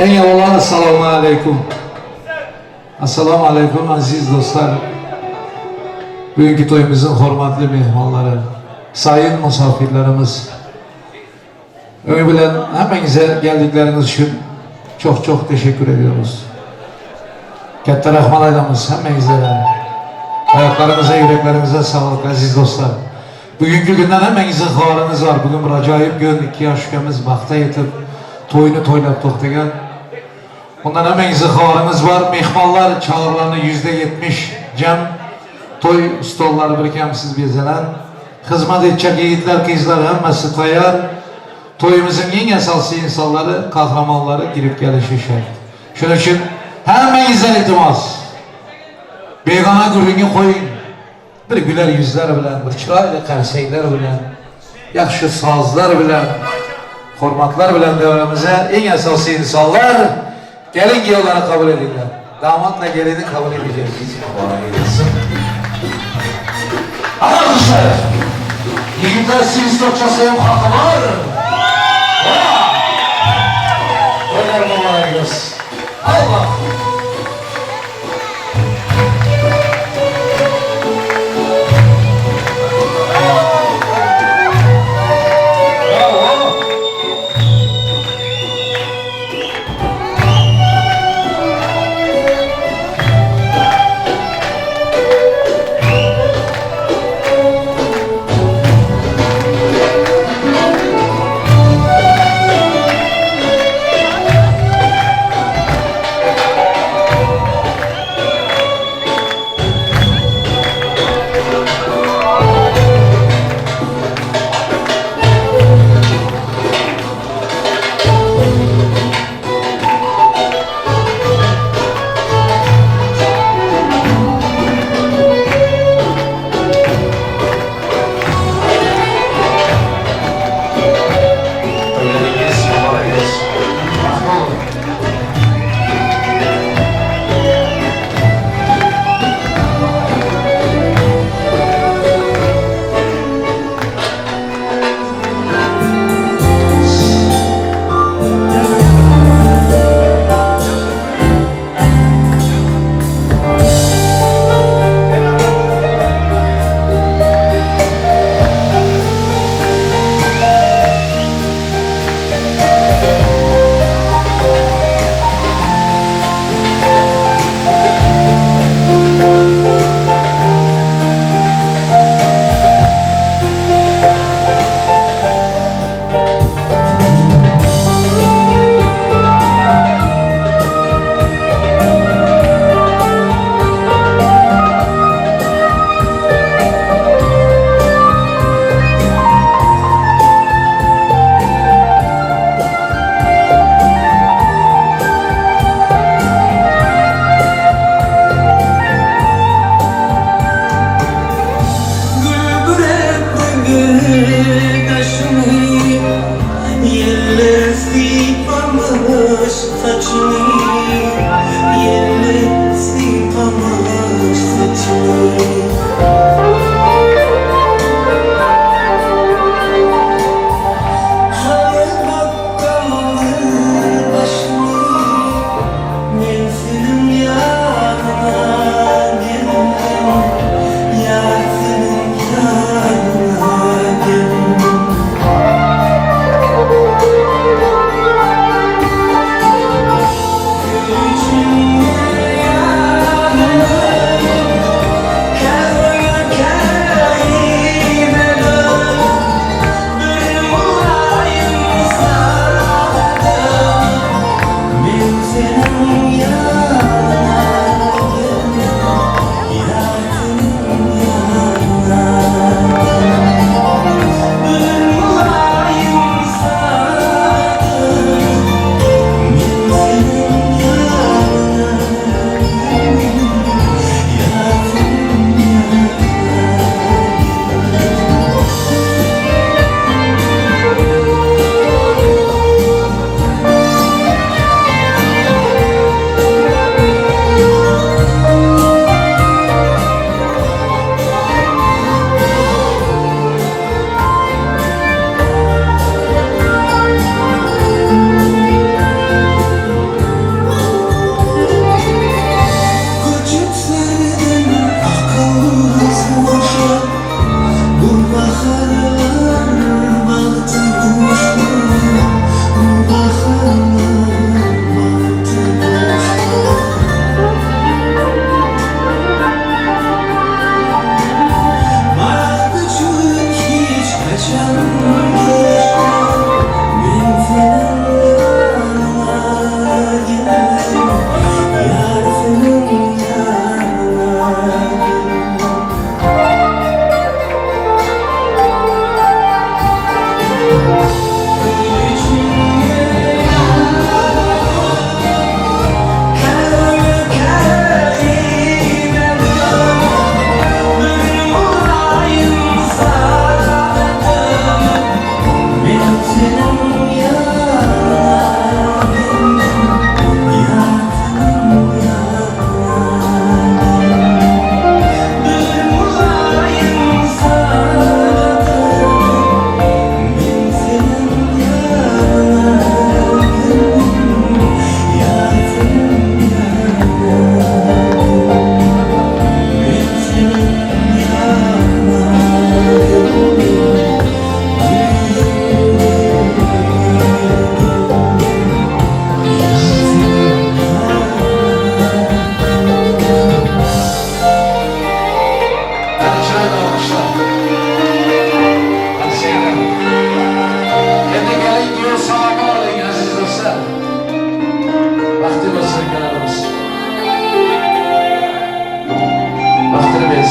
Eň avvalo assalomu alaykum. Assalomu alaykum aziz dostlar. Bugünkü toyumuzun hurmatli mehmonlari, sayın misafirlerimiz. Öňi bilen hemmäňize geldikleriňiz üçin çok çok teşekkür ediyoruz. Katta rahmat aytamiz hemmäňize. Ayaklarınıza, yüreklerinize sağlık aziz dostlar. Bugünkü günden hemmäňizin habaryňyz bar. Bugün bir ajaýyp gün, iki ýaş ukemiz bagta ýetip, toýuny toýlap togtagan. Bundan hemmäňizin habaryňyz bar. Mehmanlar çagyrylany %70 jem. Toý stollary birkemsiz bezelen. Hyzmat etjek ýigitler, gyzlar hemmesi taýýar. Toýumyzyň iň esasy insanlary, kahramanlary girip gelişi şert. Şonuň üçin hemmäňizden iltimas. Begana gürrüňi goýuň. Bir güler ýüzler bilen, bir çyraýly karseýler bilen, ýagşy sazlar bilen, hormatlar bilen döwremize iň esasy insanlar gelin giýewleri kabul edilýär. Damatla gelini kabul edeceğiz biz. Mübarek edilsin. Alkışlar. Ýigitler svistokçasy hem haky bar. Toýlar mübarek olsun. Allah. Bravo.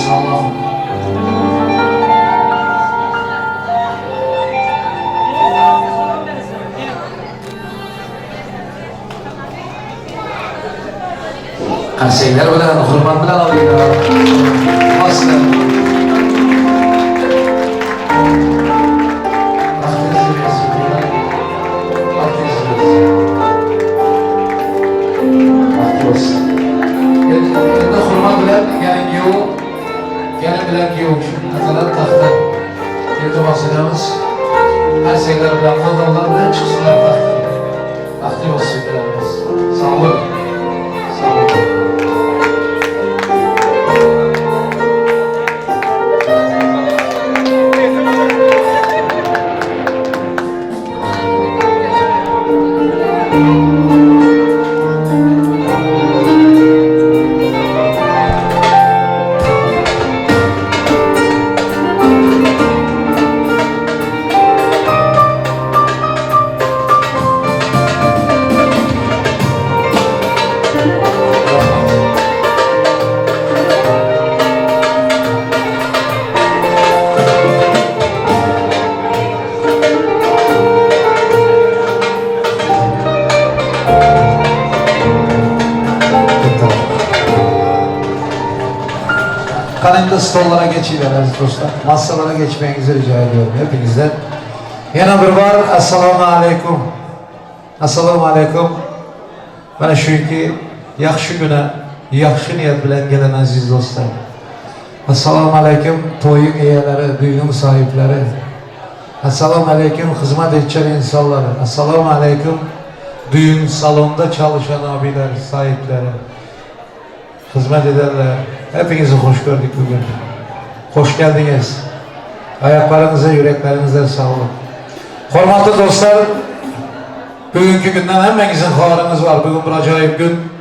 bersin Allahym. Qarsaklar bilan, hurmat bilan olinglar. Bossin. Baxtingiz bersin. Baxtingiz bersin. Baxtli bo'lsin. Endi endi hurmat bilan kelin kuyov, kelin bilan kuyov shu masalan taxta iltimos etamiz. Qarsaklar bilan, qo'llar bilan chiqsinlar taxtga. Baxtli bo'lsin ikkalarimiz. Sog' bo'ling. Sog' bo'ling. Qani endi stollara geçiver aziz dostlar. Masalara geçmenizi rica ediyorum hepinizden. Yana bir bor assalomu alaykum. Assalomu alaykum. Mana shuki yaxshi kuni, yaxshi niyat bilan gelen aziz dostlar. Assalomu alaykum to'ying egalari, düğünün sahipleri. Assalomu alaykum hizmet edecek insanlar. Assalomu alaykum düğün salonda çalışan abiler, sahipleri. Hizmet edenler. Hepinizi hoş gördük bugün. Hoş geldiniz. Ayaklarınıza, yüreklerinize sağlık. Hurmatli dostlar, bugünkü günden hemmemizin xabarımız var. Bugün bir acayip gün.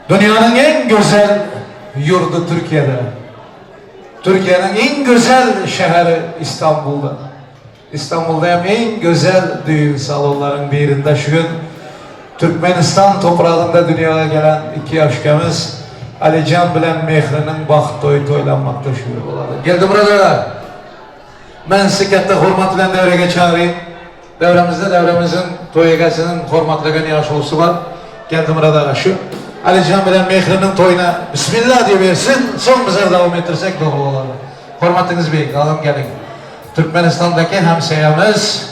Dünyanın en güzel yurdu Türkiye'de. Türkiye'nin en güzel şehri İstanbul'da. İstanbul'da hem en güzel düğün salonların birinde şu gün Türkmenistan toprağında dünyaya gelen iki yaşkemiz Alican bilen Mehri'nin baxt toyu toylanmakta şu gün oladi. Geldi burada. Men sizi katta hurmat bilan davraga chaqirayım. Davramizda davramizin to'y egasinin hurmatlagan yoshulisi bor. Geldi Murad shu Alican bilan Mehri'nin to'yina bismillah deb bersin, so'ng bizlar davom ettirsak to'g'ri bo'ladi. Hurmatingiz buyuk, alım keling. Turkmanistondagi hamsoyamiz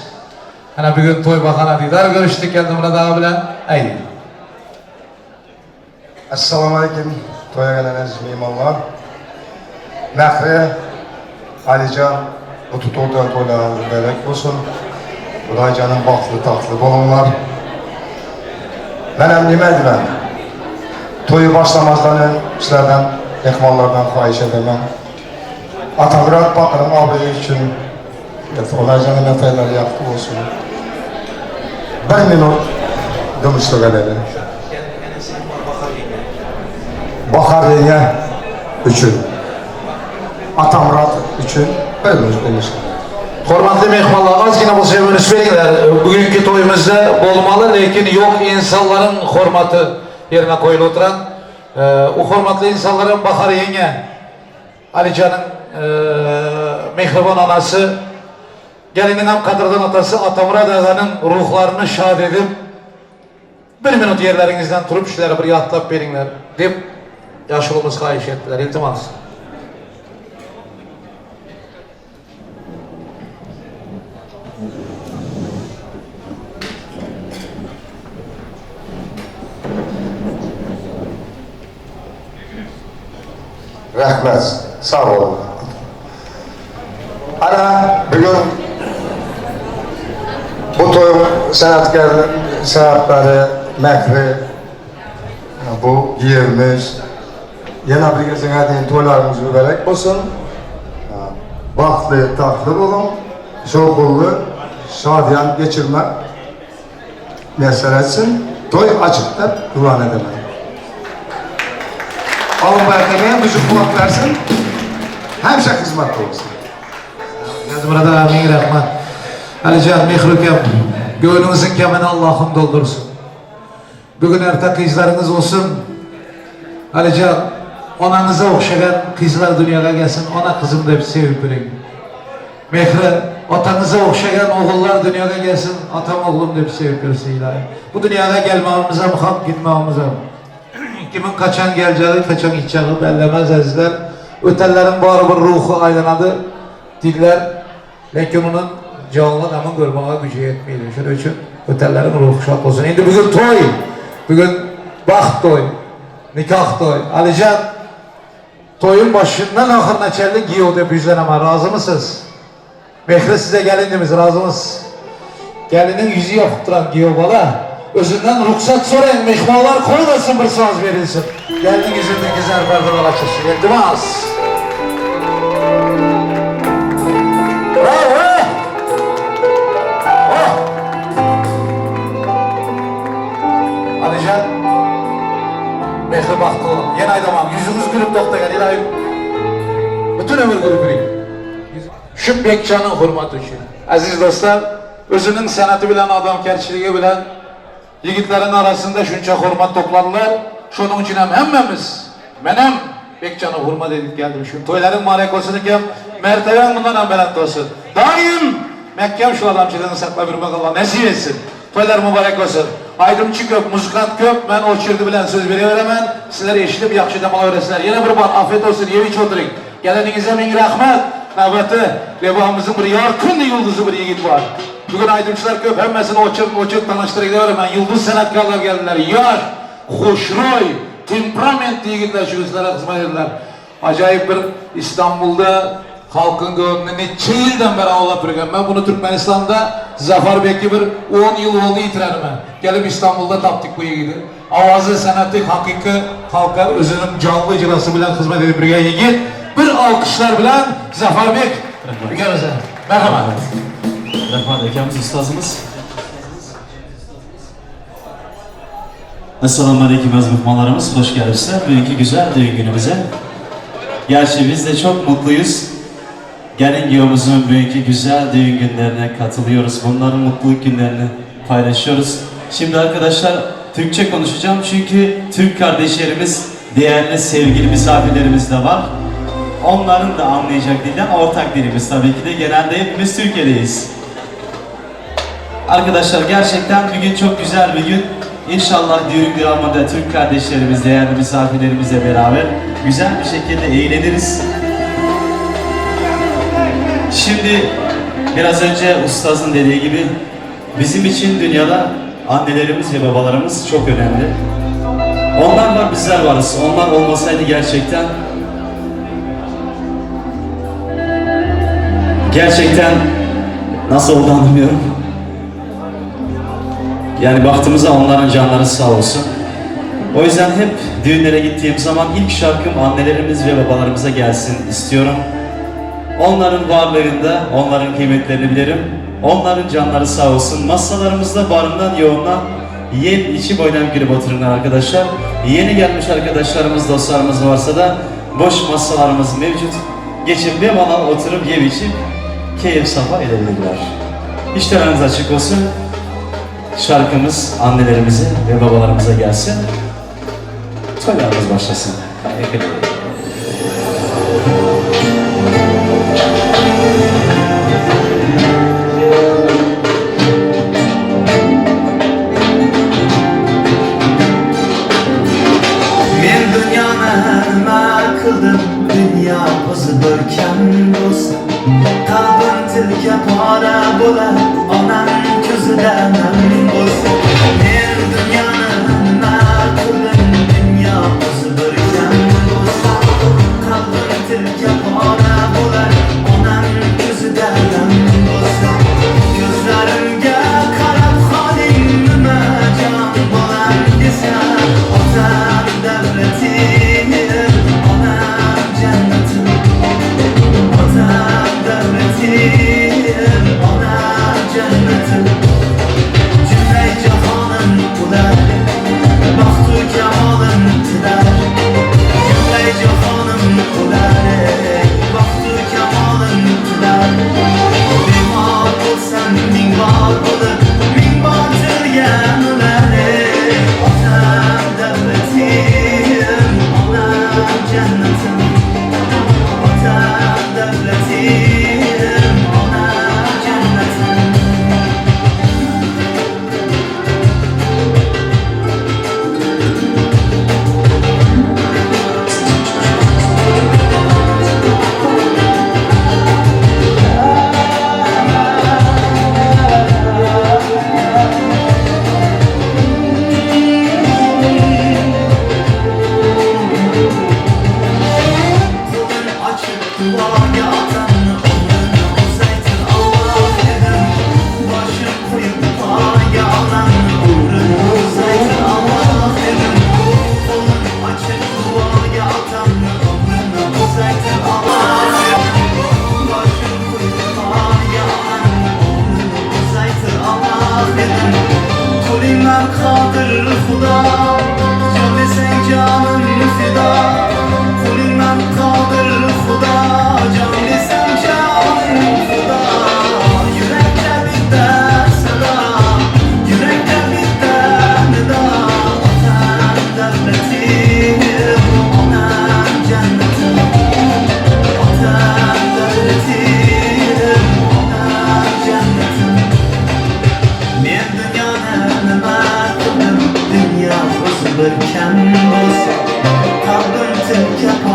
ana bugun to'y bahona diydor ko'rishdik Geldi Murad aka bilan. Aydi. Assalomu alaykum to'ya gelen aziz mehmonlar. Mehri, Alican, bu tutulgan to'ylaringiz muborak bo'lsin. Xudoyjonim baxtli taxtli bo'linglar. Men ham nima deyman? To'yi boshlamazdan sizlardan, mehmonlardan xohish etaman. Atamurod Botirning obro'yi uchun Xudoyjonim nafalari yaxshi bo'lsin. Bir minut dumishlik elaylik. Bahar yenge uchun Atamurod uchun bir minut dumishlik. Hurmatli mehmonlar, ozgina bo'lsa ham unus beringlar. Bugungi to'yimizda bo'lmali, lekin yo'q insonlarning hurmati yerine qo'yilib o'tiran. U hurmatli insonlar Bahar yenge, Alican'ın e, mehribon onasi, gelinin ham qadrdon otasi Atamurad ag'aning ruhlarini shod edib, bir minut yerlaringizdan turib shularga bir yodlab beringlar deb yoshulimiz xohish etdilar. Iltimos. Rahmat, sog' bo'ling. Ana bugun bu to'y san'atkor sanatlari Mehri bu kuyovimiz yana bir deyin to'ylarimiz muborak bo'lsin. Baxtli, taxtli bo'ling, shovqinli, shodiyon kechirmak muyassar etsin. To'y ochiq deb e'lon etaman. Alın berkemeye bizi kulak versin. Hemşe hizmetli olsun. Geldi burada ming rahmat. Alican Mehri ukam, ko'nglingizni kamini Allohim do'ldirsin. Bugun erta qizlaringiz olsun. Alican. Onaňyza ogşagan gyzlar dünýaga gelsin, ona gyzym dep sewip ýörüň. Mehri, otaňyza ogşagan ogullar dünýaga gelsin, atam oglum dep sewip ýörse ilaýym. Bu dünýaga gelmagymyzam hak, gitmagymyzam. Kimiň kaçan geljegi, kaçan gitjegi bellemez ezizler. Ötenleriň barybir ruhy aýlanady diýdiler. Lekin onuň janly gamyn görmäge güji ýetmedi. Şonuň üçin ötenleriň ruhy şat bolsun. Indi bugün toý, bugün bagt toý, nikah toý. Alijan, toýuň başyndan ahyryna çenli giýew dep ýüzlenemän, razymysyz? Mehri size gelin diýmiz, razymysyz? Geliniň ýüzi ýapyp duran giýew bala, özünden rugsat soraýyň, myhmanlar koýmasyn bir saz berilsin. Geliniň ýüzündäki zer perdeler açylsyn. Iltimas! Bravo! Oh! Alijan, Mehri bagtly boluň. Ýene aýdaman, ýüzüňiz gülüp togtaýan ilaýym. Bütün ömür gülüp ýörüň. Şu Bekjanyň hormaty üçin. Aziz dostlar, özüniň sanaty bilen adamkärçiligi bilen ýigitleriň arasynda şunça hormat topladylar. Şonuň üçin hem hemmämiz, menem Bekjany hormat edip geldim. Şu toýlaryň mübarek bolsun ekem, mertebäň mundan hem belent bolsun. Daýym mäkäm şu adamçylygyňy saklap ýörmek Allah nesip etsin. Toýlar mübarek bolsun. Aýdymçy köp, muzykant köp, men oçerdi bilen söz bereberemen. Sizler eşidip ýagşy dem alaberesizler. Ýene bir bar afet bolsun, ýep içip oturyň. Geleniňize miň rahmet. Nöbetde Lebabymyzyň bir ýarkyn ýyldyzy bir ýigit bar. Bugün aýdymçylar köp, hemmesini oçert oçert tanyşdyryp gideberemen. Ýyldyz senetkarlar geldiler. Ýaş, hoşroý, temperamentli ýigitler şu gün sizlere hyzmat ederler. Ajaýyp bir Istanbulda halkyň göwnüni niçe ýyldan bäri awlap ýörgen. Men muny Türkmenistanda Zafar Beki bir on ýyl boldy ýitirenime. Gelip Istanbulda tapdyk bu ýigidi. Awazy, sanaty hakyky halka özüniň janly ijrasy bilen hyzmat edip ýörgen ýigit. Bir alkyşlar bilen Zafar Bek ükemize. Merhamat. Rahmat akamiz, ustozimiz. Esselamu Aleyküm aziz mehmanlarımız, hoş gelipsizler bugünkü güzel düğün günümüze. Gerçi biz de çok mutluyuz. Gelin giyomuzun bugünkü güzel düğün günlerine katılıyoruz. Bunların mutluluk günlerini paylaşıyoruz. Şimdi arkadaşlar Türkçe konuşacağım çünkü Türk kardeşlerimiz, değerli sevgili misafirlerimiz de var. Onların da anlayacak dilden ortak dilimiz tabii ki de genelde hepimiz Türkiye'deyiz. Arkadaşlar gerçekten bugün çok güzel bir gün. İnşallah düğün dramada Türk kardeşlerimiz, değerli misafirlerimizle beraber güzel bir şekilde eğleniriz. Şimdi biraz önce ustazın dediği gibi bizim için dünyada annelerimiz ve babalarımız çok önemli. Onlar var bizler varız. Onlar olmasaydı gerçekten gerçekten nasıl oldu anlamıyorum. Yani baktığımızda onların canları sağ olsun. O yüzden hep düğünlere gittiğim zaman ilk şarkım annelerimiz ve babalarımıza gelsin istiyorum. Onların varlığında onların kıymetlerini bilirim. Onların canları sağ olsun. Masalarımızda barından yoğundan yem içip oynayıp gülüp oturunlar arkadaşlar. Yeni gelmiş arkadaşlarımız, dostlarımız varsa da boş masalarımız mevcut. Geçip bir bana oturup yem içip keyif safa edebilirler. İşleriniz açık olsun. Şarkımız annelerimize ve babalarımıza gelsin. Toylarımız başlasın. Haydi. Men dunyoni nima qildim Dunyo o'zi bir kam bo'lsa Qalbim tilka pora bo'lar Onam ko'zida nam bo'lsa Men dunyoni nima qildim Dunyo o'zi bir kam bo'lsa Qalbim tilka pora bo'lar Onam ko'zida nam bo'lsa Ko'zlarimga qarab holing nima jon bolam desa Otam davlatim, onam jannatim Otam davlatim, onam jannatim.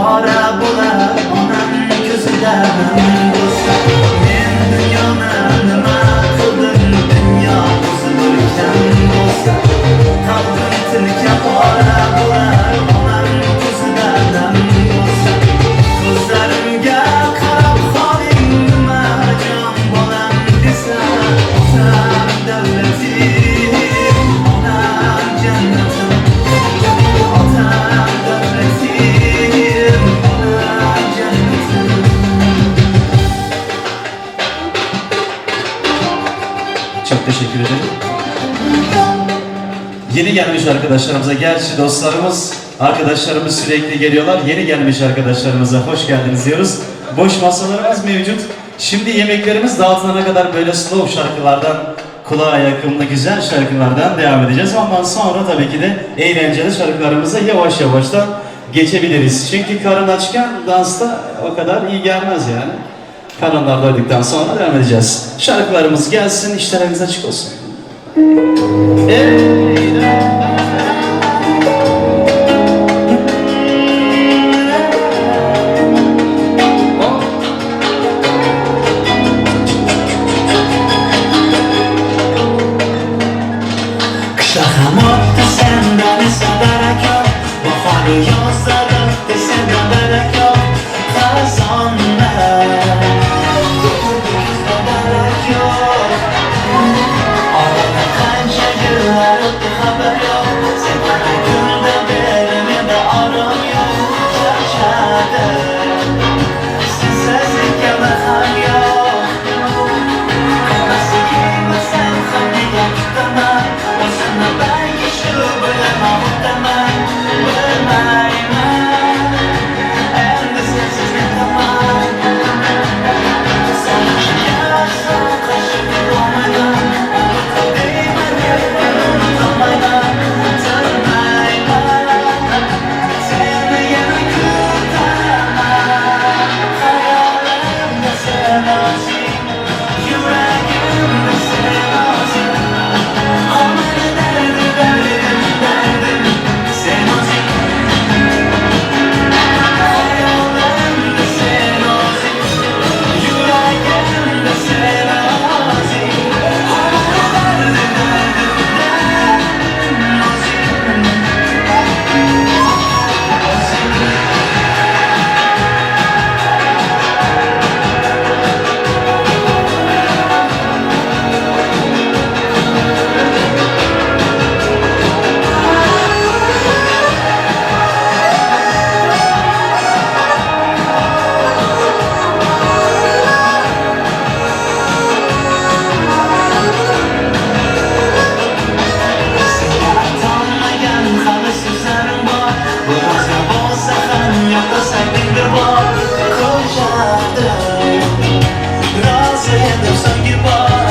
pora bo'lar onam ko'zida nam bo'lsa. Men dunyoni nima qildim, dunyo o'zi bir kam bo'lsa. Qalbim tilka pora bo'lar onam ko'zida nam bo'lsa. Ko'zlarimga qarab holing nima jon bolam desa. Otam davlatim, onam jannatim. Otam davlatim, onam jannatim. Çok teşekkür ederim. Yeni gelmiş arkadaşlarımıza, gerçi dostlarımız, arkadaşlarımız sürekli geliyorlar. Yeni gelmiş arkadaşlarımıza hoş geldiniz diyoruz. Boş masalarımız mevcut. Şimdi yemeklerimiz dağıtılana kadar böyle slow şarkılardan, kulağa yakımlı güzel şarkılardan devam edeceğiz. Ondan sonra tabii ki de eğlenceli şarkılarımıza yavaş yavaş da geçebiliriz. Çünkü karın açken dansta o kadar iyi gelmez yani. Karınlar doyduktan sonra devam edeceğiz. Şarkılarımız gelsin, işlerimiz açık olsun. Evet. Qishda ham o'tdi sendan esa darak yo'q, Bahori yozlar o'tdi sendan darak yo'q, Xazonda to'kildi kuzda darak yo'q. Oradan qancha yillar o'tdi xabar yo'q, Sen qanday kundan beri menda orom yo'q. Charchadim, sensizlikka barham yo'q. Qanaqasi kelmasam ham nega kutaman O'zimni balki shu bilaman utaman Bilmayman Endi sensiz netaman Sen chiqarsan qashib ketolmayman Unutib deyman lekin unutolmayman Tinmayman Seni yana kutaman Xayolimda sen o'zing Yuragimda sen o'zing Qolmadi dardi dardim dardim sen o'zing Xayolimda sen o'zing Yuragimda sen o'zing Qolmadi dardi dardim dardim o'zing O'zing. Senga aytolmagan hali so'zlarim bor Birozga bo'lsa ham yo'qlasang bir bor Ko'chada rozi edim so'nggi bor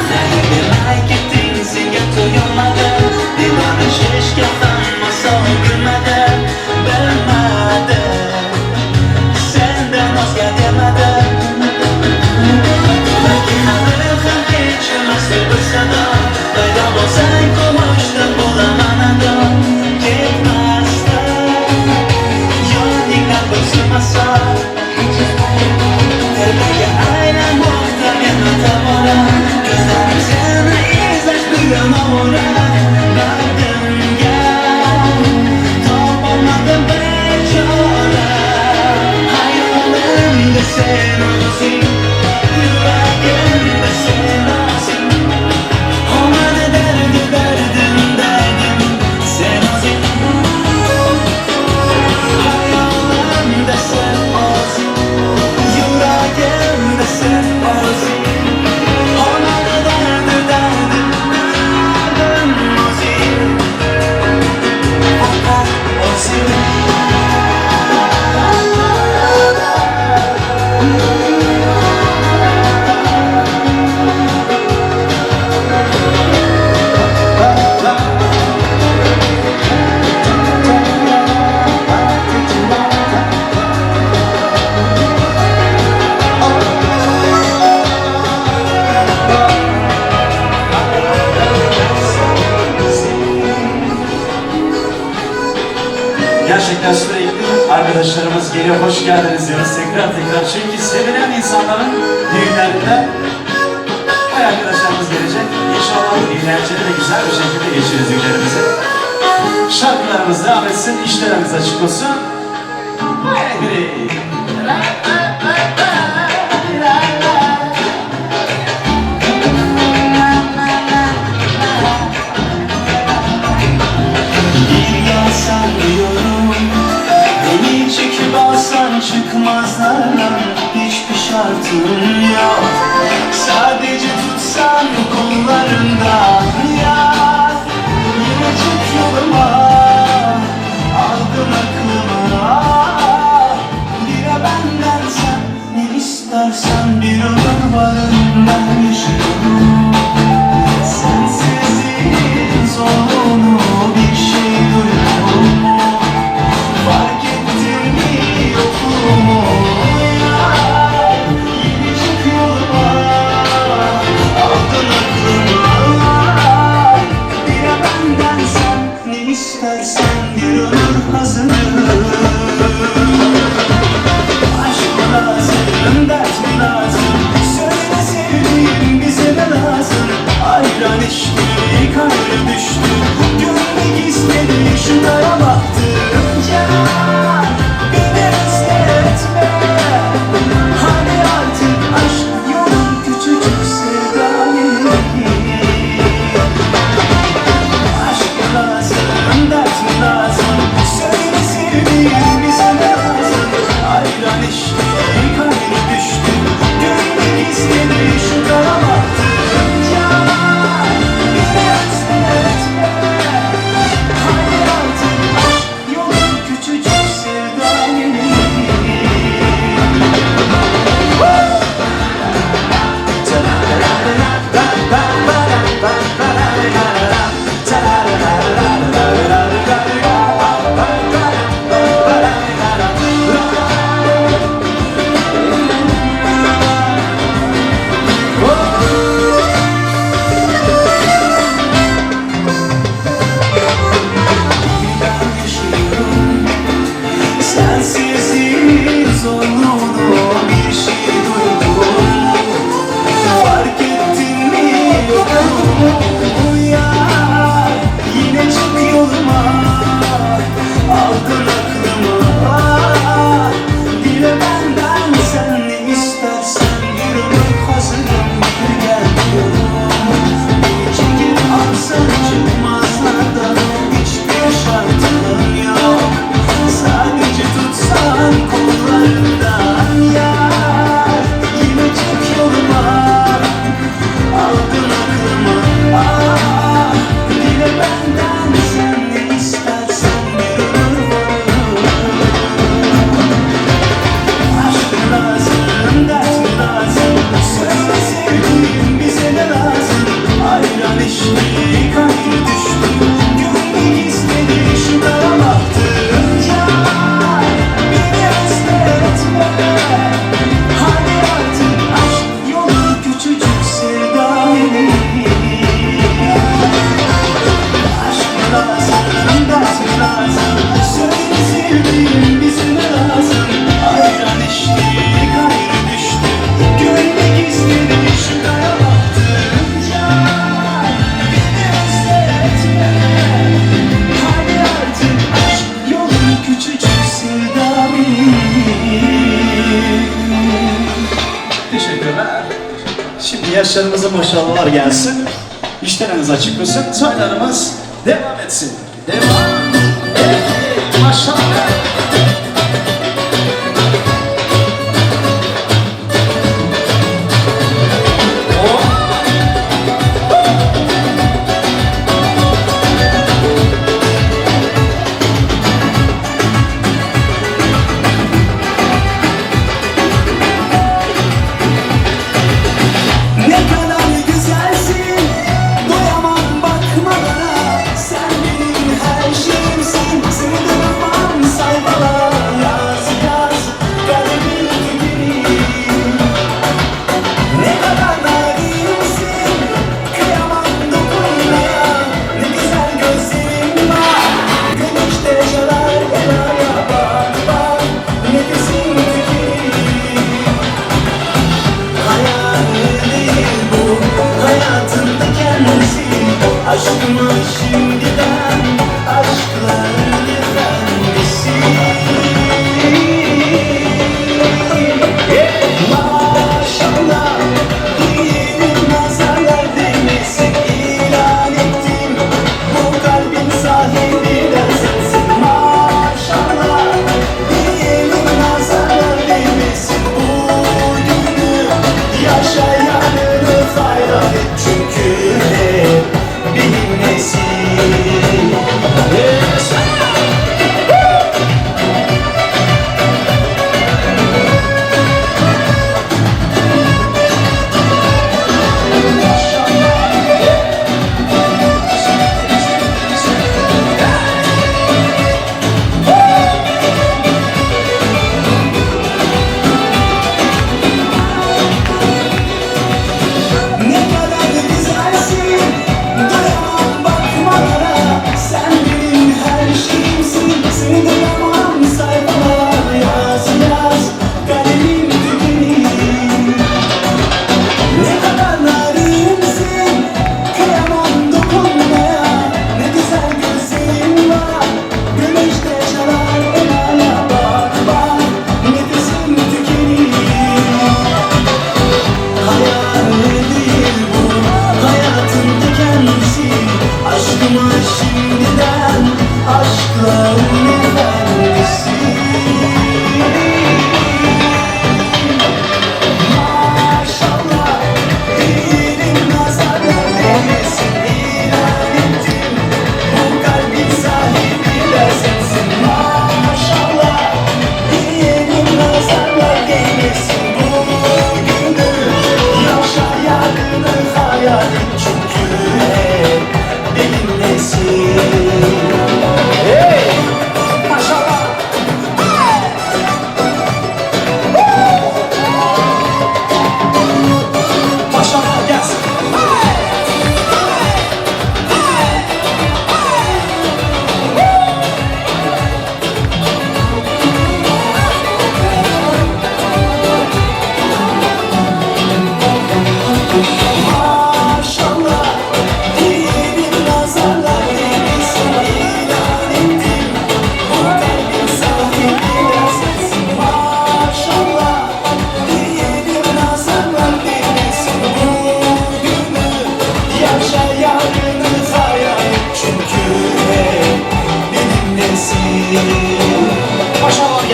Xayr demay ketding senga to'yolmadim Devorishishga ham oson kulmadim Bilmadim sendan o'zga demadim Balki hali ham hech emas bir sado Paydo bo'lsang quvonchdan bo'laman ado Ketmasdan yoningda. Arkadaşlarımız geliyor, hoş geldiniz diyoruz tekrar tekrar. Çünkü sevilen insanların düğünlerinde Vay arkadaşlarımız gelecek. İnşallah eğlenceli ve güzel bir şekilde geçiririz günlerimizi. Şarkılarımız devam etsin, işlerimiz açık olsun. Haydi. Bir gelsen diyorum Beni çekip alsan çıkmazlardan Hiçbir şartım yok Sadece tutsan kollarından ya Yine çık yoluma Aldın aklımı ah. Dile benden sen ne istersen Bir ömür varım ben yaşıyorum Sensizliğin zorluğunu bir şey duydun mu? Fark ettin mi yokluğumu? Ya, Yine çık yoluma, aldın aklımı. Dile benden sen ne istersen bir ömür hazırım. Aşk mı lazım, dert mi lazım? Söyle sevdiğim bize ne lazım? Ayran içtik, ayrı düştük Görmek istedi şu kara bahtım Can, beni özletme Hani artık aşk yolun küçücük sevdayı Aşk mı lazım, dert mi lazım? Söyle sevdiğim bize ne lazım? Ayran içtik, ayrı düştük Görmek istedi şu kara bahtım Can, beni özletme Hani artık aşk yolun küçücük sevdayı Ben yaşıyorum Sensizliğin zorluğunu bir şey duydum mu? Fark ettin mi yokluğumu ya Yine çık yoluma Aldın aklımı ah. Dile benden sen ne istersen Bir ömür hazırım bir gel diyorum Beni çekip alsan çıkmazlardan Hiçbir şartım yok Sadece tutsan kollarından yar Yine çık yoluma Aldın aklımı ah Dile benden sen ne istersen bir ömür boyu Aşk mı lazım, dert mi lazım? Söyle sevdiğim bize ne lazım? Ayran içtik, ayrı düştük Görmek istedi şu kara bahtım Ya beni özletme Hani artık aşk yolu küçücük sevda Aşk mı lazım, dert mi lazım? Söyle sevdiğim bize ne lazım? Ayran içtik, ayrı düştük Görmek istedi şu kara bahtım Ya beni özletme Hani artık aşk yolun küçücük sevda benim Teşekkürler. Şimdi yaşlarımıza maşallahlar gelsin. İşlerimiz açık olsun. Çaylarımız devam etsin. Devam. Evet, maşallah. Oh. Ne kadar güzelsin Doyamam bakmalara Sen benim her şeyimsin Seni duramam saymalara.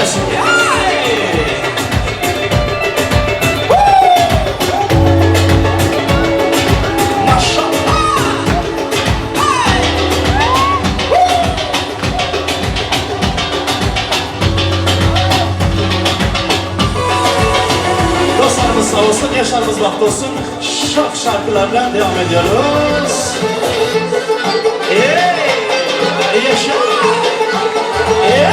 gelsin. Hey! Maşallah! Dostlarımız sağ olsun, yaşlarımız bahtı olsun. Şok şarkılarla devam ediyoruz. Hey! Yaşa! Hey!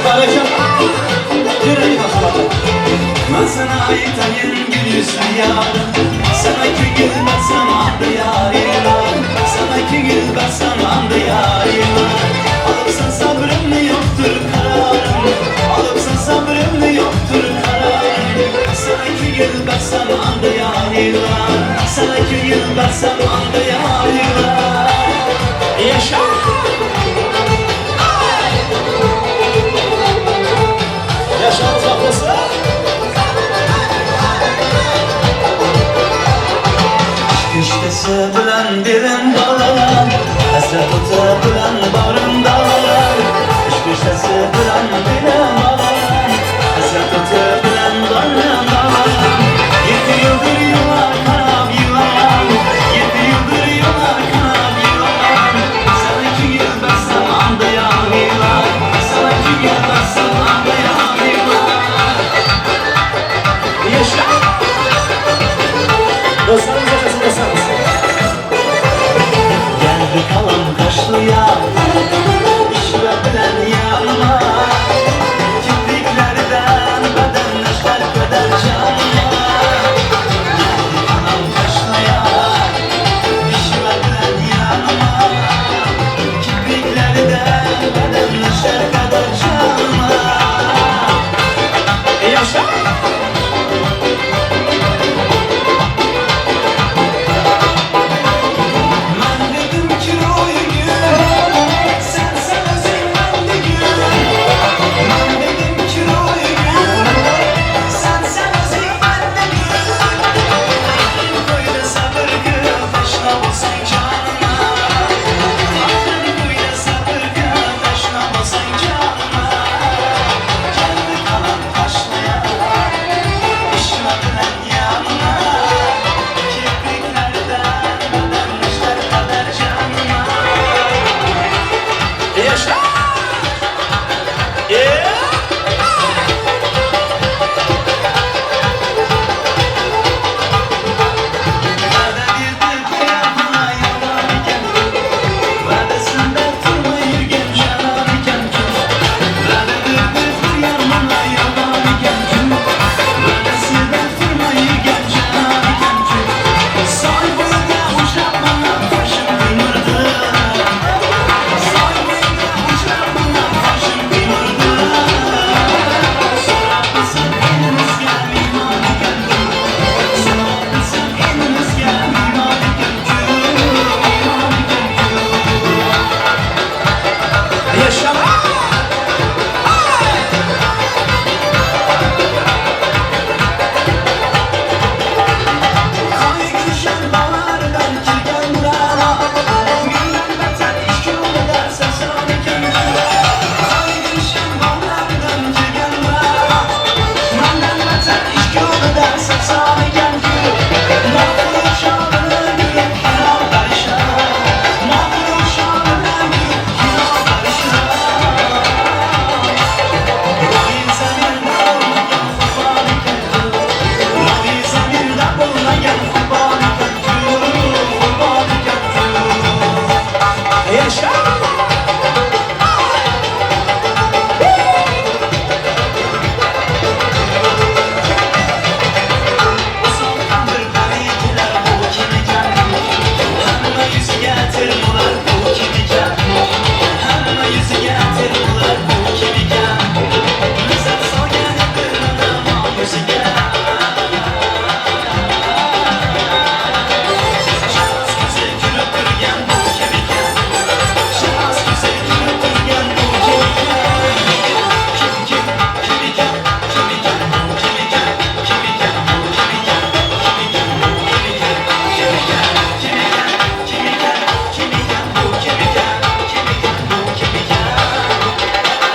Bereket! Yürüyün bakalım. Ben sana aytayım gül yüzlü yarım Sana ki gül versem andı yarim Sana ki gül versem andı yarim Alıpsan sabrım mı yoktur kararım Alıpsan sabrım mı yoktur kararım Sana ki gül versem andı yarim Sana ki gül versem andı yarim Yaşa! Yaşa uzaklasın. Küştesi bilen dilim dağlar Hasret otu bilen bağrım dağlar Küştesi bilen dilim dağlar Hasret otu bilen bağrım dağlar Yedi yıldır yıllar kanam yılan Yedi yıldır yıllar kanam yılan Sana iki yıl versem anda yağıyorlar Sana iki yıl versem anda yağıyorlar Yaşa! Dostlarımız yaşasın dostlarımız. Geldi kalan kaşlı.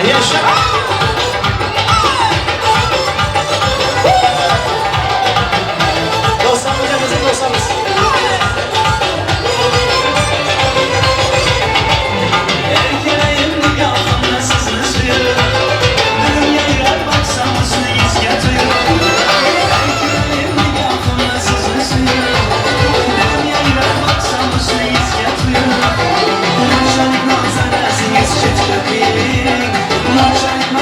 Yaşa! Dostlarımız, bizim dostlarımız. Erkeleğim nikahımda sizni suyur Dünyaya baksam hüsnü yatıyor Erkeleğim nikahımda sizni suyur Dünyaya baksam hüsnü yatıyor Naçalik manzarasınız çetçakir Naçalik.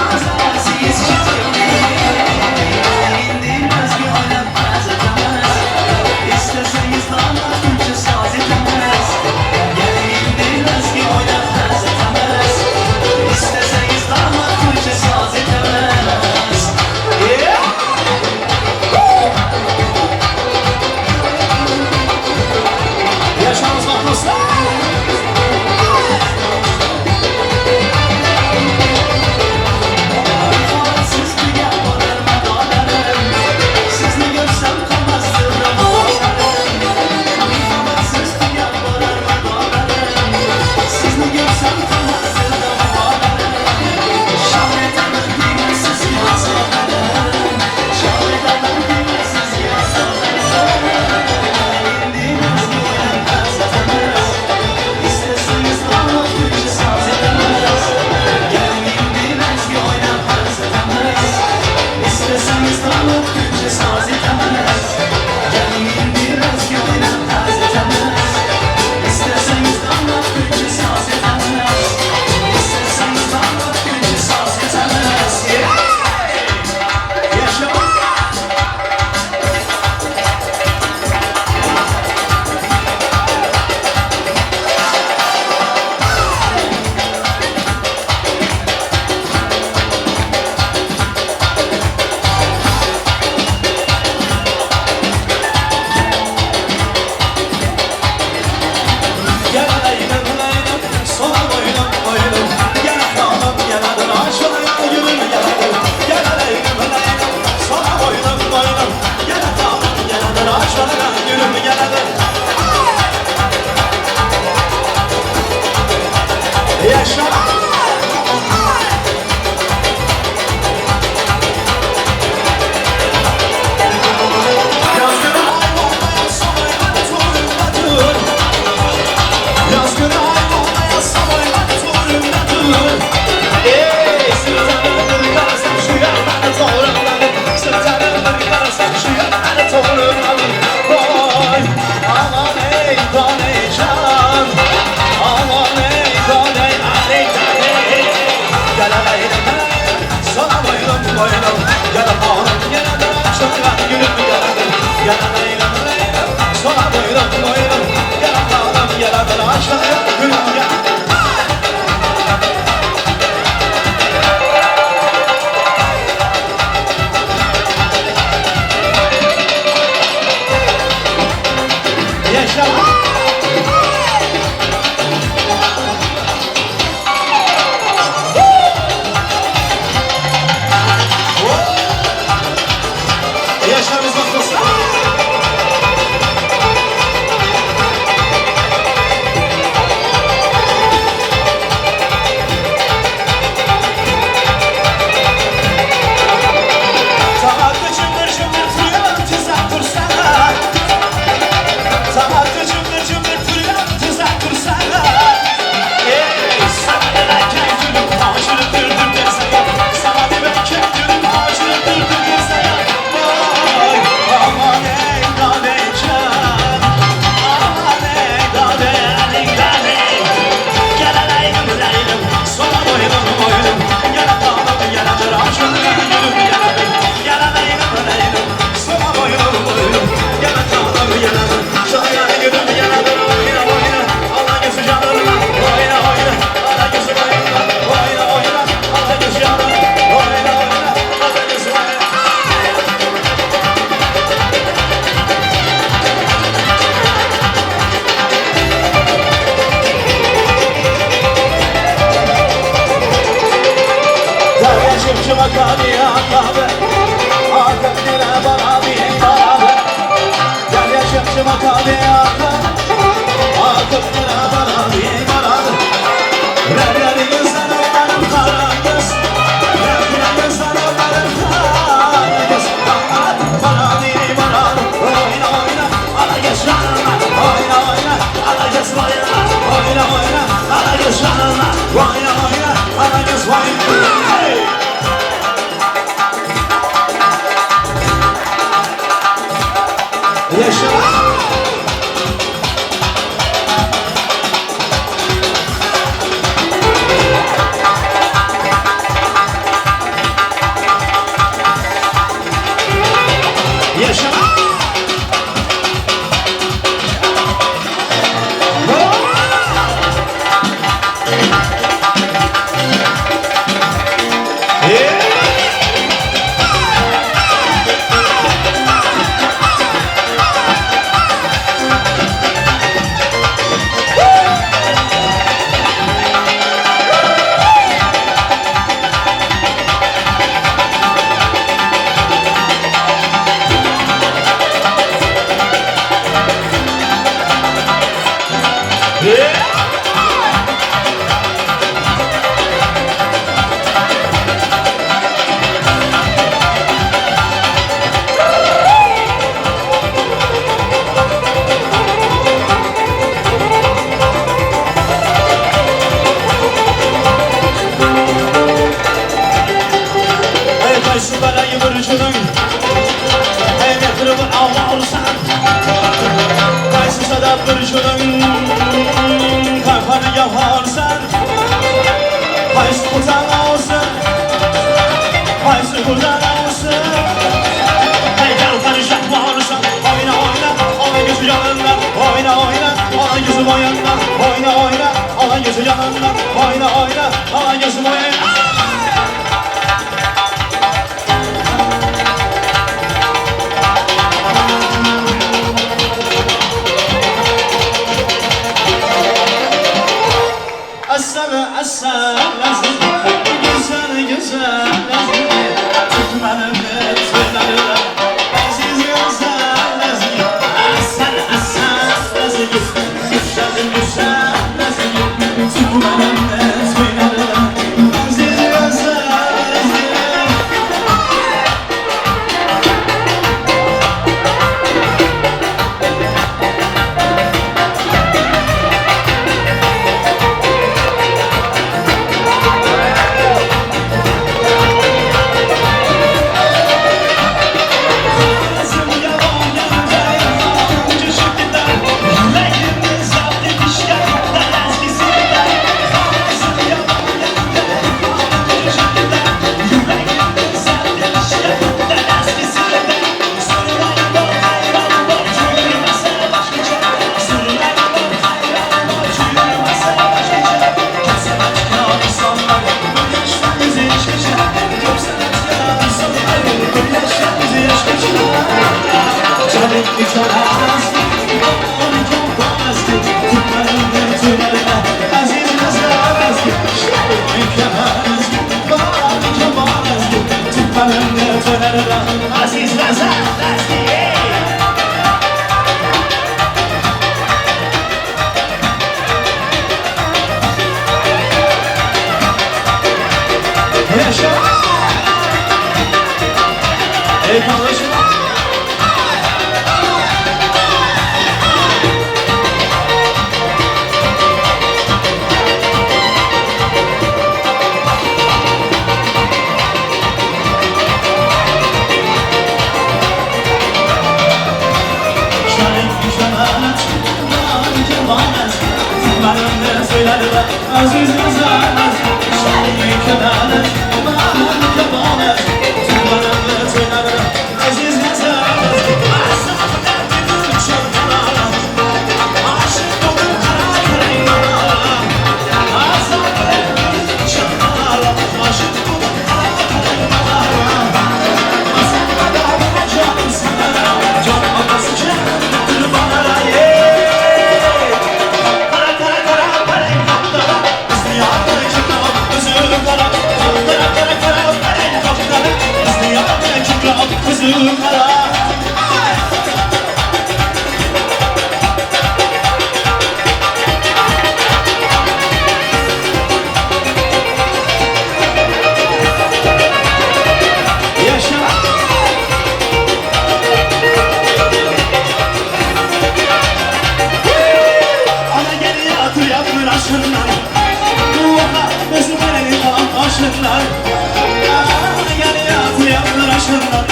aşından Gel yat yanlar aşından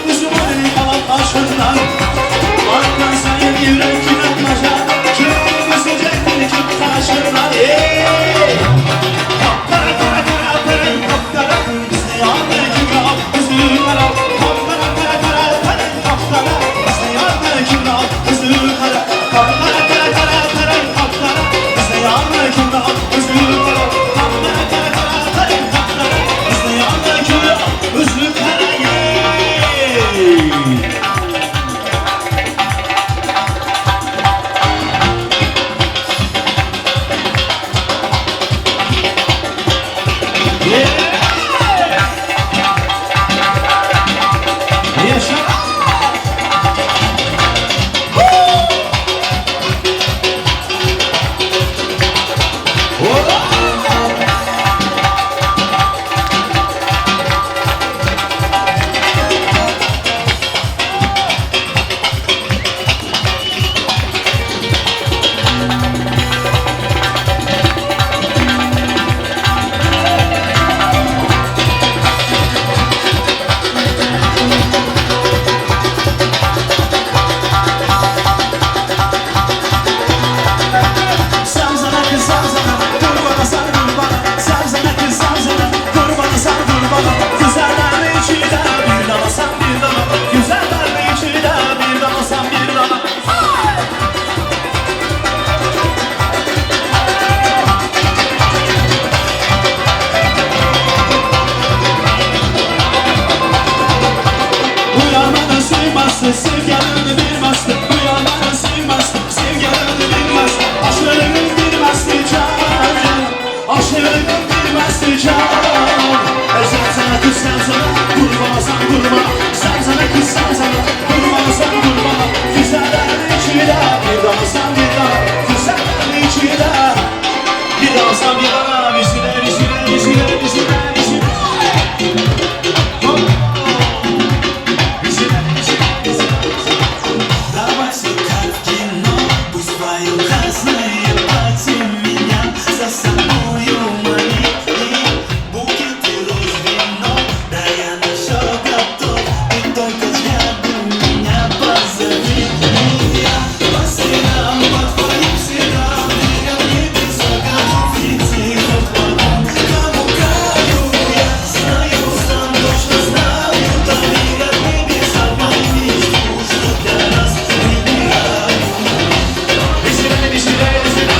Uzman kalan aşından Arkan sayın yürek inanmaca Kim üzecektir kim taşından Ey! Kara kara kara kara kara Bizi yandır kim al yüzü kara Kara kara kara kara kara Bizi yandır kim al yüzü kara Kara kara kara kara kara Bizi yandır kim al yüzü kara Kara kara kara kara kara Bizi yandır kim al yüzü kara Yey! Yaşa! Samzana kız samzana, dur bana sar dur bana. Samzana kız samzana, dur bana sar dur bana. Güzeller içinde bir dala sen bir dala. Güzeller içinde bir dala sen bir dala. Uyanmanı sevmezdi, sevgilerini bilmezdi. Uyanmanı sevmezdi, sevgilerini bilmezdi. Aşırını bilmezdi can, Aşırını bilmezdi can. Sen sana kız sen sana, kurban sen kurban. Sen sana kız sen sana, kurban sen kurban. Güzeller içinde bir daha sen bir daha. Güzeller içinde bir daha sen bir daha. Visine, visine, visine, visine, visine. Hop. Давай сюда в кино, пусть твои разные платья меня за собою манит. И букеты роз, вино, да я на все готов, ты только взглядом меня позови. И я по следам, по твоим следам, веря в небеса, готов идти хоть по кому краю. Я знаю, сам точно знаю, там верят небеса мою мечту, что для нас выбираю. Веселее, веселее, веселее.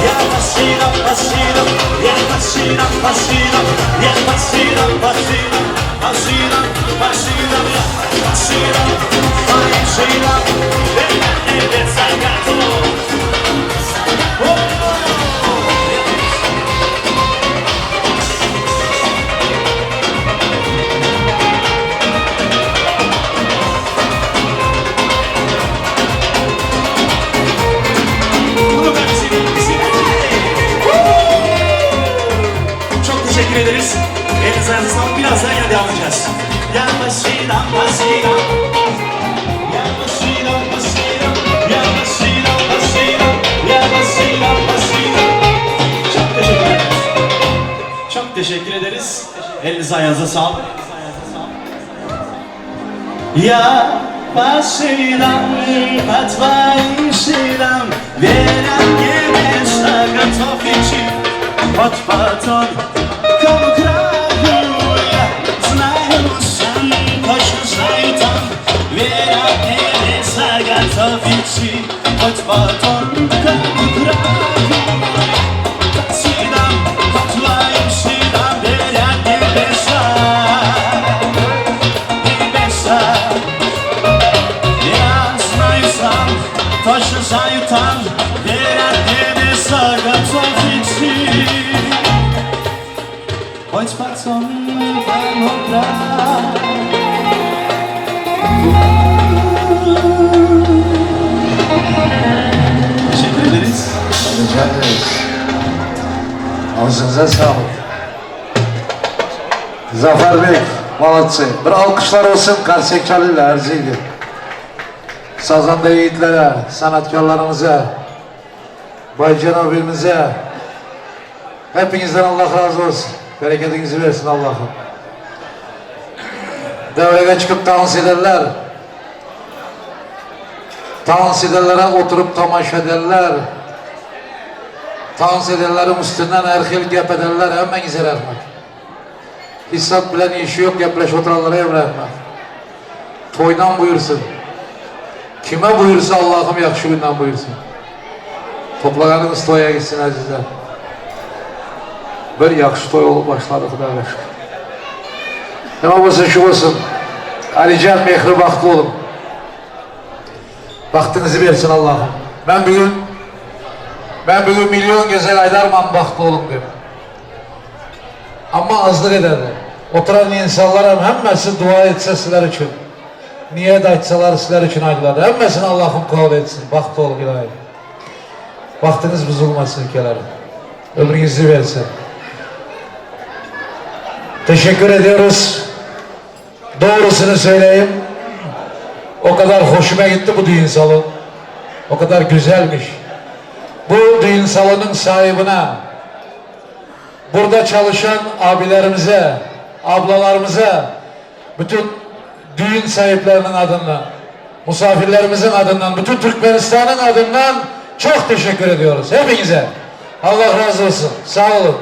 Я пасина, пасина, я пасина, пасина, я пасина, пасина, пасина, пасина, пасина, пасина, teşekkür ederiz. Elinize ayağınıza sağlık. Birazdan yine devam edeceğiz. Я машина, машина. Я машина, машина. Я машина, машина. Я машина, машина. Çok teşekkür ederiz. Çok teşekkür ederiz. Elinize ayağınıza sağlık. Я по шинам, по твоим шинам, Веря небеса готов идти Под потом, кому краю я знаю сам, точно знаю там, Веря небеса готов идти Под потом, кому краю я по шинам, по твоим шинам, Веря небеса, небеса. Я знаю сам, точно знаю там, Верят небеса готов идти. Хоть потом Teşekkür ederiz. Rica ederiz. Ağzınıza sağlık. Zafer Bey, Malatya. Bir alkışlar olsun Karsekçalı'yla Erziydi. Sazanda yiğitlere, sanatkarlarımıza, Baycan abimize, hepinizden Allah razı olsun. Bereketinizi versin Allah'ım. Devreye çıkıp dans ederler. Dans edenlere oturup tamaşa ederler. Dans edenlerin üstünden her xil gap ederler. Hemmenize rahmet. Hesap bilen işi yok, gapleş oturanlara hem rahmet. Toydan buyursun. Kime buyursa Allah'ım yaxşı günden buyursun. Toplaganımız toya gitsin azizler. Bir yaxşı toy olup başladı Xudaya şükür. Nima bo'lsin shu bo'lsin. Alican mehri baxtli olun. Baxtınızı versin Allah'ım. Ben bugün ben bugün milyon güzel aydarman baxtlı olun dedim. Ama azlık ederdi. Oturan insanlar hemmesi dua etse sizler için. Niyet açsalar sizler için aydılar. Hemmesini Allah'ım kabul etsin. Baxtlı olun ilahi. Vaktiniz bozulmasın ülkelerim. Ömrünüzü versin. Teşekkür ediyoruz. Doğrusunu söyleyeyim. O kadar hoşuma gitti bu düğün salonu. O kadar güzelmiş. Bu düğün salonun sahibine, burada çalışan abilerimize, ablalarımıza, bütün düğün sahiplerinin adından, misafirlerimizin adından, bütün Türkmenistan'ın adından çok teşekkür ediyoruz. Hepinize. Allah razı olsun. Sağ olun.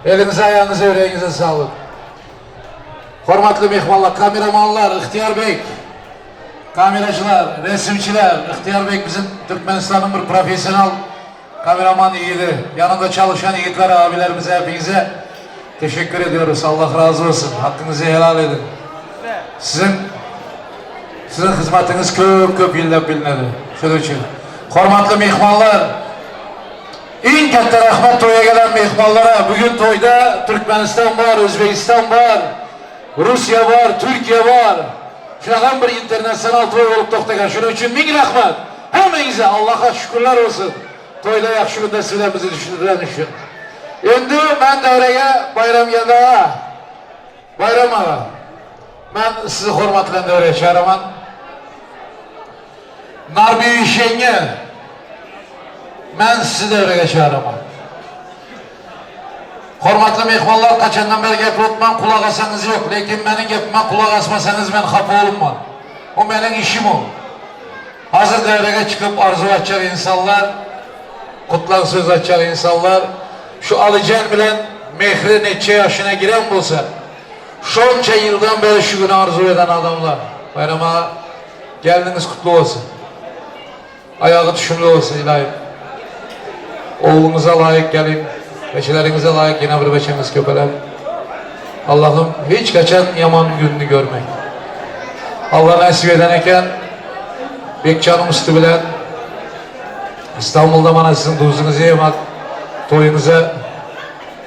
Elinize, ayağınıza, yüreğinize sağlık. Hürmetli mehmanlar, kameramanlar, İhtiyar Bey, kameracılar, resimçiler, İhtiyar Bey bizim Türkmenistan'ın bir profesyonel kameraman yiğidi. Yanında çalışan yiğitler abilerimize hepinize teşekkür ediyoruz. Allah razı olsun. Hakkınızı helal edin. Sizin sizin hizmetiniz köp köp yillab bilinadi. Shuning uchun. Hurmatli mehmonlar, eng katta rahmat to'yga kelgan mehmonlara. Bugun to'yda Turkmaniston bor, O'zbekiston bor, Rusiya bor, Turkiya bor. Shunaqa bir internatsional to'y bo'lib to'xtagan. Shuning uchun ming rahmat. Hammangizga Allohga shukrlar bo'lsin. To'yda yaxshi kunda sizlar bizni tushuntirgan uchun. Endi men davraga Bayramgeldi og'a, Bayram og'a, men sizni hurmat bilan davraga chaqiraman. Narbiyishengga men sizni davraga chaqiraman. Hurmatli mehmonlar, qachondan beri gapiryapman, quloq olsangiz yo'q, lekin mening gapimga quloq osmasangiz men xafa bo'lmayman. O mening ishim o. Hazır davraga chiqib orzu aytacak insanlar, qutlaq so'z aytacak insanlar, şu Alican bilan Mehri neçe yaşına giren bo'lsa, şonca yıldan beri şu günü arzu eden adamlar. Bayram ağa, geldiniz kutlu olsun. Ayağı düşümlü olsun ilahim. Oğlunuza layık gelin. Beçelerinize layık yine bir beçemiz köpeler. Allah'ım hiç kaçan yaman gününü görmek. Allah nasip eden eken Bekcanım üstü bilen İstanbul'da bana sizin duzunuzu yemek, toyunuza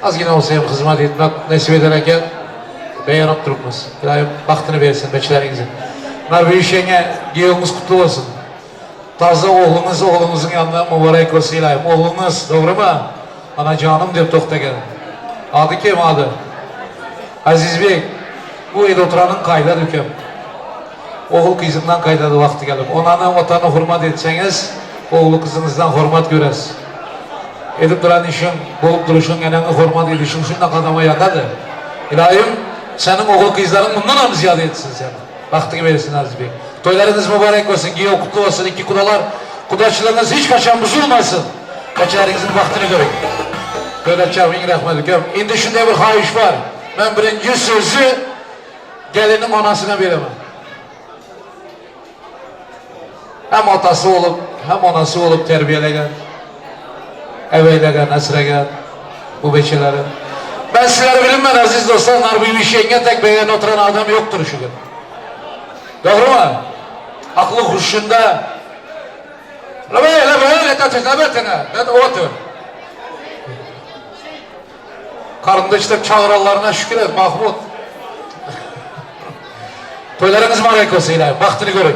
az yine olsa hem hizmet etmek nasip eden eken beğenip durmaz. İlahim baktını versin beçelerinize. Nar büyük giyomuz kutlu olsun. Taze oğlunuz oğlunuzun yanına mübarek olsun ilahim. Oğlunuz doğru mu? Ana canım deyip toxta gelin. Adı kim adı? Azizbek. Bu edi oturanıñ qaydadı üküm? Oğul qızından qaydadı vaqtı kelip. Onanı, otanı hürmat etseñiz, oğlu qızıñızdan hürmat köresiz. Edip duran işiñ, bolıp duruşıñ, eneñi hürmat edişiñ şundaq adama yaqadı. İlâyim, seniñ oğul qızlarıñ bundan am ziyade etsin seni. Bahtıñı bersin, Azizbek. Toylarıñız mubarek olsun, kiyev qutlu olsun, iki qudalar, qudaçılığıñız hiç qaçan buzulmasın. Qaçarıñıznıñ bahtını körüñ. Dövletçi abiñ rahmet üküm. Endi şunday bir haiş bar. Men birinci sözü gelinniñ anasına beremen. Hem atası olıp, hem anası olıp terbiyelegen, eveylegen, asragan bu beçeleri. Ben sizleri bilinmen, aziz dostlar, Narbıymış yenge tek beğen oturan adam yoktur şu gün. Doğru mu? Aklı huşunda. Qarındaş dep çağıranlarına şükür et, Mahmud. Toylarıñız mubarek olsun, ilâhim, bahtını körüñ.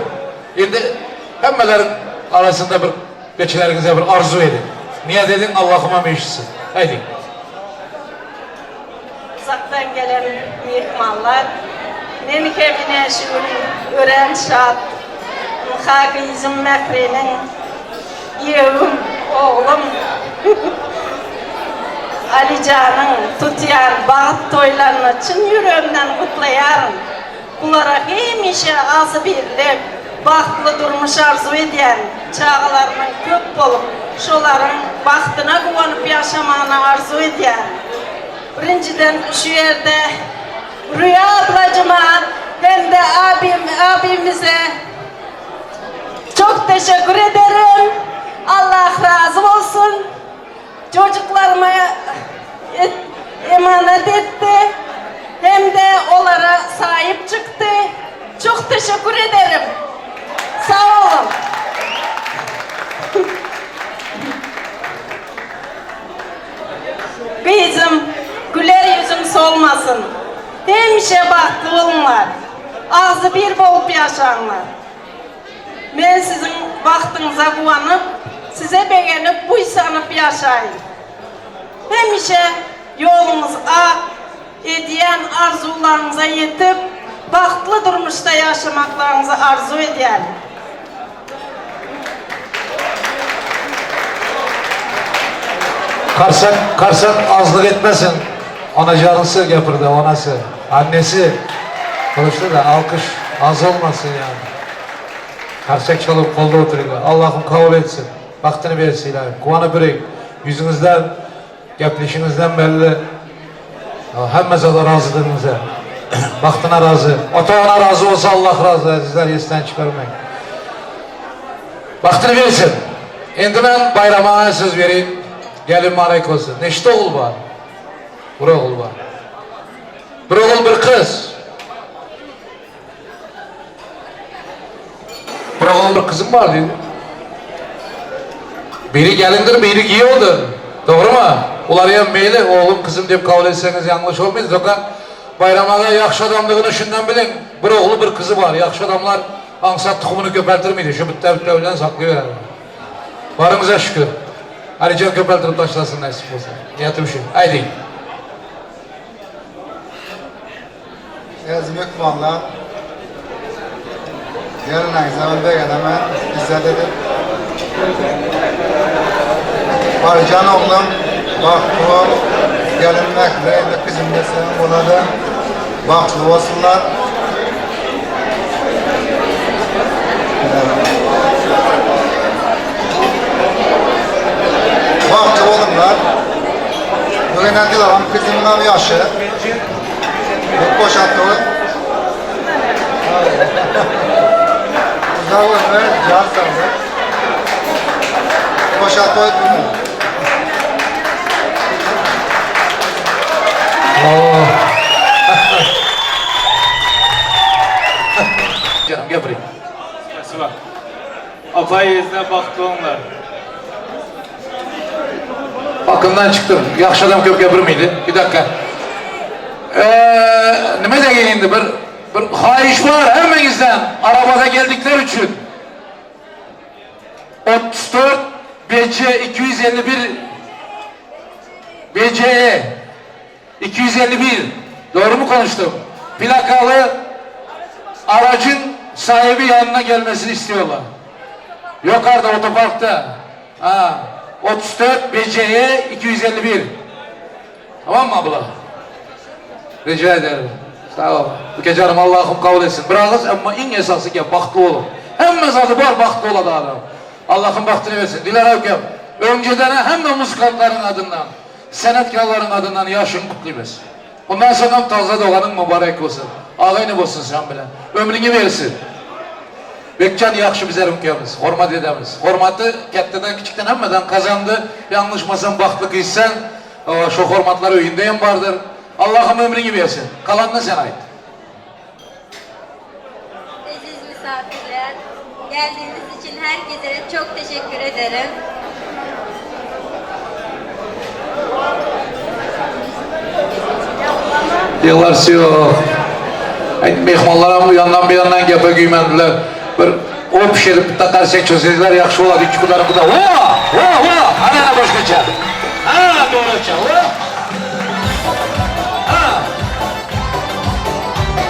Endi hemmeleriñ arasında bir beçeleriñize bir arzu ediñ. Niyet ediñ, Allahım hem eşitsin. Haydi. Uzaqtan gelen mehmanlar, men hem ine şu gün örän şat. Ynha gyzym Mähriniň ýegim oglum Alijanyň tutýan bagt toýlaryny çyn ýüregimden gutlaýaryn. Bulara hemişe agzybirlik, bagtly durmuş arzuw edýän, çagalarynyň köp bolup, şolaryň bagtyna guwanyp ýaşamagyny arzuw edýän. Birinjiden şu ýerde Rüýa ablajyma hem-de abim abimize çok teşekkür ederim. Allah razy bolsun. Çocuklaryma emanet etti hem de olara saip çykdy. Çok teşekkür ederim. Sağ olun. Gyzym, güler ýüzüň solmasyn. Hemişe bagtly boluňlar. Agzybir bolup ýaşaňlar. Men siziň bagtyňyza guwanyp, size begenip, buýsanyp ýaşaýyn. Hemişe ýoluňyz ak, edýän arzuwlaryňyza ýetip, bagtly durmuşda ýaşamaklaryňyzy arzuw edýärin. Karsak, karsak azlyk etmesin. Anajarysy gepirdi, anasy, annesi. Konuştu da alkış az olmasın yani. Karsak çalıp kolda oturuyor. Allahım kabul etsin. Bahtını bersin ilahim. Kuvanıp yürüyün. Yüzünüzden, gepleşinizden belli. Hemme zada razılığınıza. Bahtına razı. Ata-ana razı olsa Allah razı. Azizler esten çıkarmayın. Bahtını bersin. Endi men Bayram ağa söz bereyim. Gelin mübarek olsun. Neşte oğul bar? Bir oğul bar. Bir oğul, bir qız. Bir oğul, bir qızım bar deydi. Biri gelindir, biri giyevdir. Doğru mu? Olar hem meyli, oğlum, qızım dep qabul etseñiz yañlış olmaydı. Toka Bayram ağa yahşı adamlığını şundan biliñ, bir oğlu, bir qızı bar. Yahşı adamlar añsat tuqumını köpeltirmeydi, şu bitta-bitta bilen saqlayberedi. Barıñıza şükür. Alican köpeltirip taşlasın nasip bolsa. Niyetim şu. Aydıñ. Äziz myhmanlar, gelneňize men begenemen, izzet edip. Alijan oglum, bagtly bol, gelin Mähri, indi gyzym desem bolady, bagtly bolsunlar. Bagtly boluňlar. Bugün Adilagam gyzymyňam ýaşy. Köp boşatdy. Uzak ömür, jan saglyk. Boşatdy bugün. Canım gel buraya. Spasiba. Apay ezine bahtlı olunlar. Aklımdan çıktı. Yaxşı adam köp gapirmaydi. Bir dakika. Ee, nima degin endi bir bir xohish bor hammangizdan arabada geldikler uchun 34 BC 251 BCE. 251 doğru mu konuştum? Plakalı aracın sahibi yanına gelmesini istiyorlar. Yukarıda otoparkta. Ha, 34 BCE 251. Tamam mı abla? Rica ederim. Sağ ol. Bu gece hanım Allah'ım kabul etsin. Bırakız ama en esası ki bahtlı olun. Hemme zatı var bahtlı ola da adam. Allah'ın bahtını versin. Dilara ülkem. Önceden hem de müzikantların adından, senetkarların adından yaşın kutlayız. Ondan sonra taze doğanın mübarek olsun. Ağayını olsun sen bile. Ömrünü versin. Bekcan yaxşı bizler ülkemiz, hormat edemiz. Hormatı kattadan küçükten hemmeden kazandı. Yanlışmasam bahtlı kıysan, şu hormatlar öyündeyim vardır. Allah'ım ömrünü versin. Kalanını sen ait. Aziz misafirler, geldiğiniz için herkese çok teşekkür ederim. Yıllar yok. Ay, Mehmonlar bu yandan bir yandan gepe giymendiler. Bir o pişirip takarsak çözseydiler yaxşı olardı. İki kudarı kuda. Va! Va! Va! Ana ana başkaça. Ha doğruça. Va! Ha!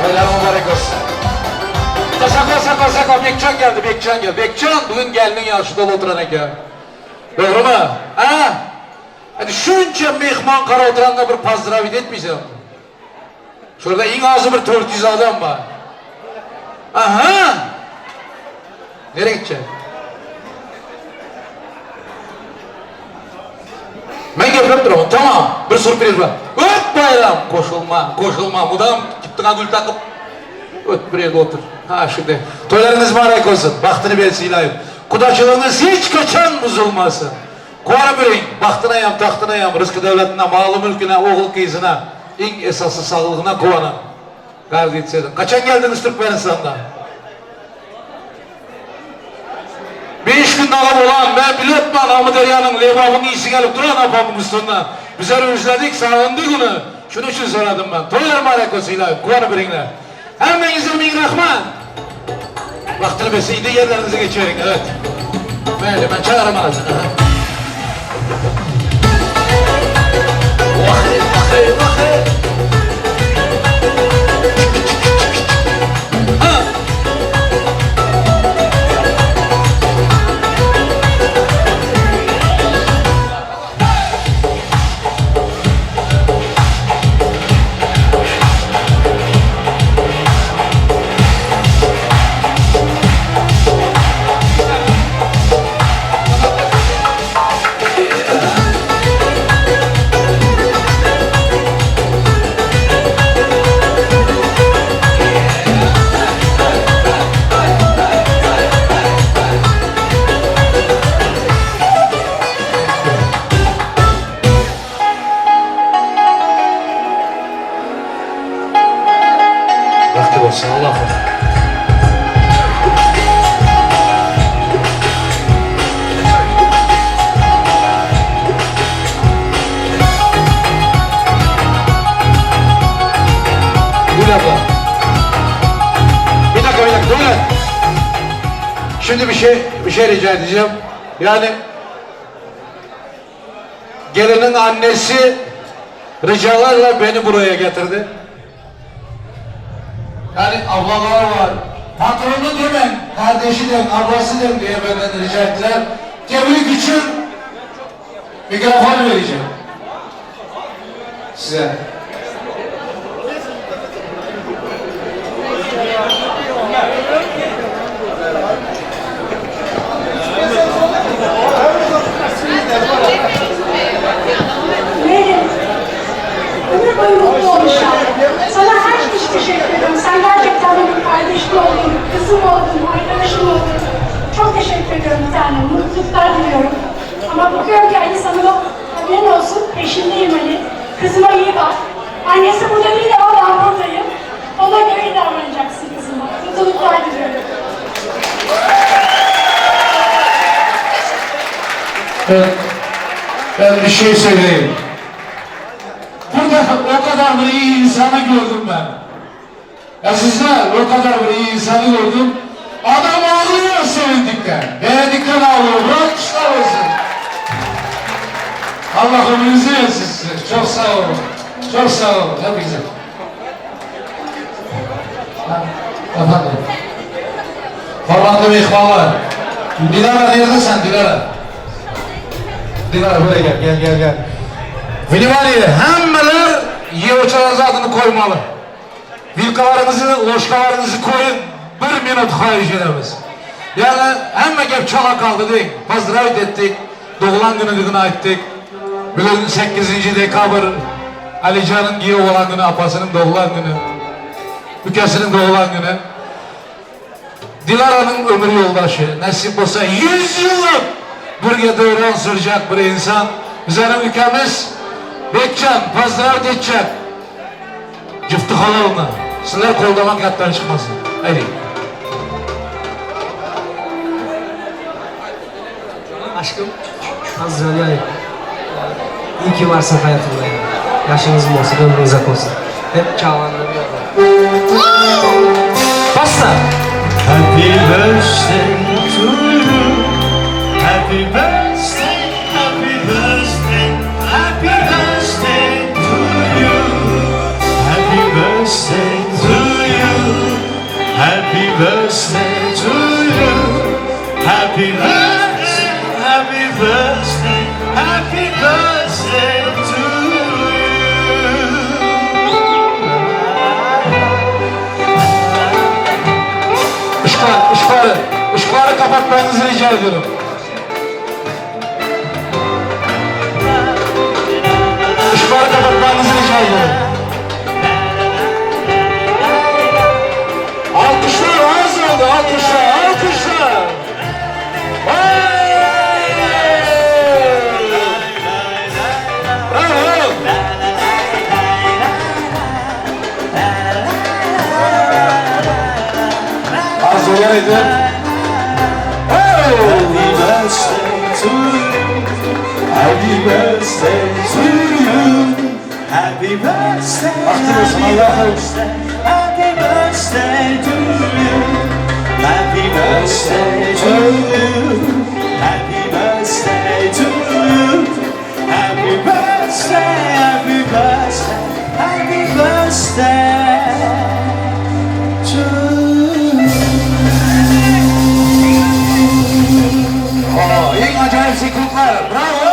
Toylar mübarek olsun. Sakla sakla sakla Bekcan geldi Bekcan geldi. Bekcan bugün gelinin yaşı dolu oturan eken. Doğru mu? Ha? Hadi şunca mehman kara oturanla bir pazdravit etmeyeceğim. Şurada en azı bir 400 adam var. Aha! Nereye gideceksin? Ben gepirip duramam. Tamam. Bir sürpriz var. Öt bayram. Koşulma, koşulma. Mudam gittin gül takıp öt buraya otur. Ha şimdi. Toylarınız mübarek olsun. Bahtını versin ilahim. Kudaçılığınız hiç kaçan bozulmasın. Kuara biring, bahtına yam, tahtına yam, rızkı devletine, malı mülküne, oğul kızına, en esası sağlığına kuvanın. Kardeşlerim. Kaçan geldiniz Türkmenistan'dan? Beş gün daha olan ben bilip ben Amuderya'nın levabının iyisi gelip duran apamın üstünden. Bizler özledik, sağındık onu. Şunun için söyledim ben. Toylar mübarek olsun ilahim, kuvanı biringler. Hemmenize min rahman. Vaktini beseydi yerlerinize geçiverin, evet. Böyle ben çağırırım anasını. Vahey, vahey, vahey. Ha. Vakti olsun Allah'ım. Gül abla. Bir dakika bir dakika dur lan. Şimdi bir şey bir şey rica edeceğim. Yani gelinin annesi ricalarla beni buraya getirdi. Yani ablalar var. Patronu demem, kardeşi dem, ablası dem diye benden rica ettiler. Tebrik için mikrofon vereceğim. Size. Meryem, ömür boyu mutlu ol inşallah. Sana her şey için teşekkür ederim. Sen gerçekten benim kardeşim oldun, kızım oldun, arkadaşım oldun. Çok teşekkür ediyorum bir tanem. Mutluluklar diliyorum. Ama bakıyorum ki Ali sana haberin olsun, peşindeyim Ali. Kızıma iyi bak. Annesi burada değil ama ben buradayım. Ona göre iyi davranacaksın kızıma. Mutluluklar diliyorum. Ben, ben bir şey söyleyeyim. Burada o kadar bir iyi insanı gördüm ben. Ya sizler o kadar bir iyi insanı gördüm. Adam ağlıyor sevindikten. Beğendikten ağlıyor. Alkışlar olsun. Allah ömrünüzü versin size. Çok sağ olun. Çok sağ olun hepinize. Ha, efendim. Hormatly myhmanlar. Dilara nerede sen Dilara? Dilara buraya gel gel gel gel. Vnimaniye hemmeler ýewçalar zadyny koýmaly. Wilkalarňyzy, ložkalarňyzy koýuň, bir minut haýyş edemiz. Ýagny hemme gep çala galdy diýiň. Pozdrawit etdik, doglan günüdigini aýtdyk. Bugün sekizinji dekabr, Alijanyň giýew bolan güni, apasynyň doglan güni, ükesiniň doglan güni. Dilaranyň ömür ýoldaşy, nesip bolsa 100 ýyllap birge döwran sürjek bir insan, bizeniň ükemiz Bekjan pozdrawit etjek. Jüfti halalyny sizler goldamak ýatdan çykmasyn. Aýdyň. Aşkım pozdravlyaýum. İyi ki varsın hayatımda yani. Yaşın uzun olsun, ömrün uzak olsun. Hep çağlarında bir arada. Basta! Happy birthday to you. Happy birthday, happy birthday, happy birthday to you. Happy birthday to you. Happy birthday to you. Happy birthday, happy birthday, happy birthday to you. Işıklar, ışıkları, ışıkları kapatmanızı rica ediyorum. Işıkları kapatmanızı rica ediyorum. Alkışlar az oldu, alkışlar, alkışlar. Hey! Bravo! Az olaydı. Hey! Happy birthday to you. Happy birthday to you. Happy birthday. Bahtın olsun, Happy Allah'a birthday. Happy birthday to you. Happy birthday to you. Happy birthday to you. Happy birthday. Happy birthday. Happy birthday to you. Oo, iň ajaýyp sekuntlar. Bravo!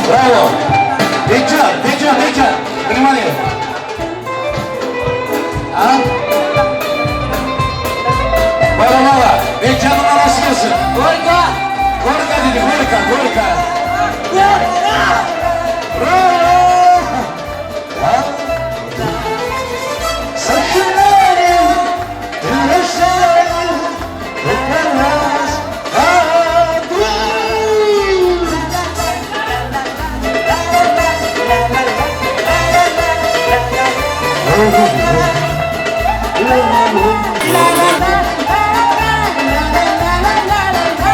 Bravo! Bekjan, Bekjan, Bekjan. Внимание! Ha? Bayram Bekjan'ın anası gelsin. Gorka! Gorka dedi, Gorka, Gorka. Bravo! Ha? Saçları, güneşleri, koparmaz kadir.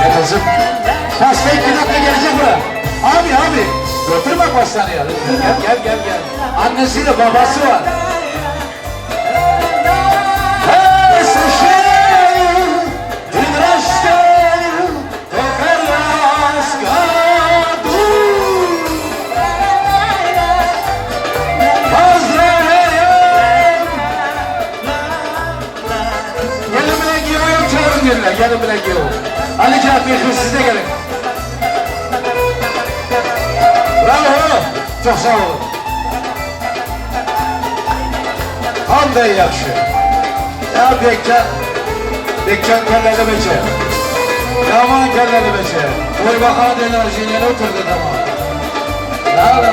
Ya kızım, pasta 2 dakika gelecek buraya. Abi abi, götürme pastaneye lütfen. Gel gel gel gel. Annesiyle babası var. Hey, слушай, ты только раз в году. Поздравляем! Gelin bilen giyiyorum, çağırın dediler. Gelin bilen giyiyorum. Ali Can Bey, siz de gelin. Bravo! Çok sağ olun. Qanday yaxshi. Ya Bekcan, Bekcan kelleli beçe. Yaman kelleli beçe. Koy bakalım enerjiyle oturdu tamam. La la la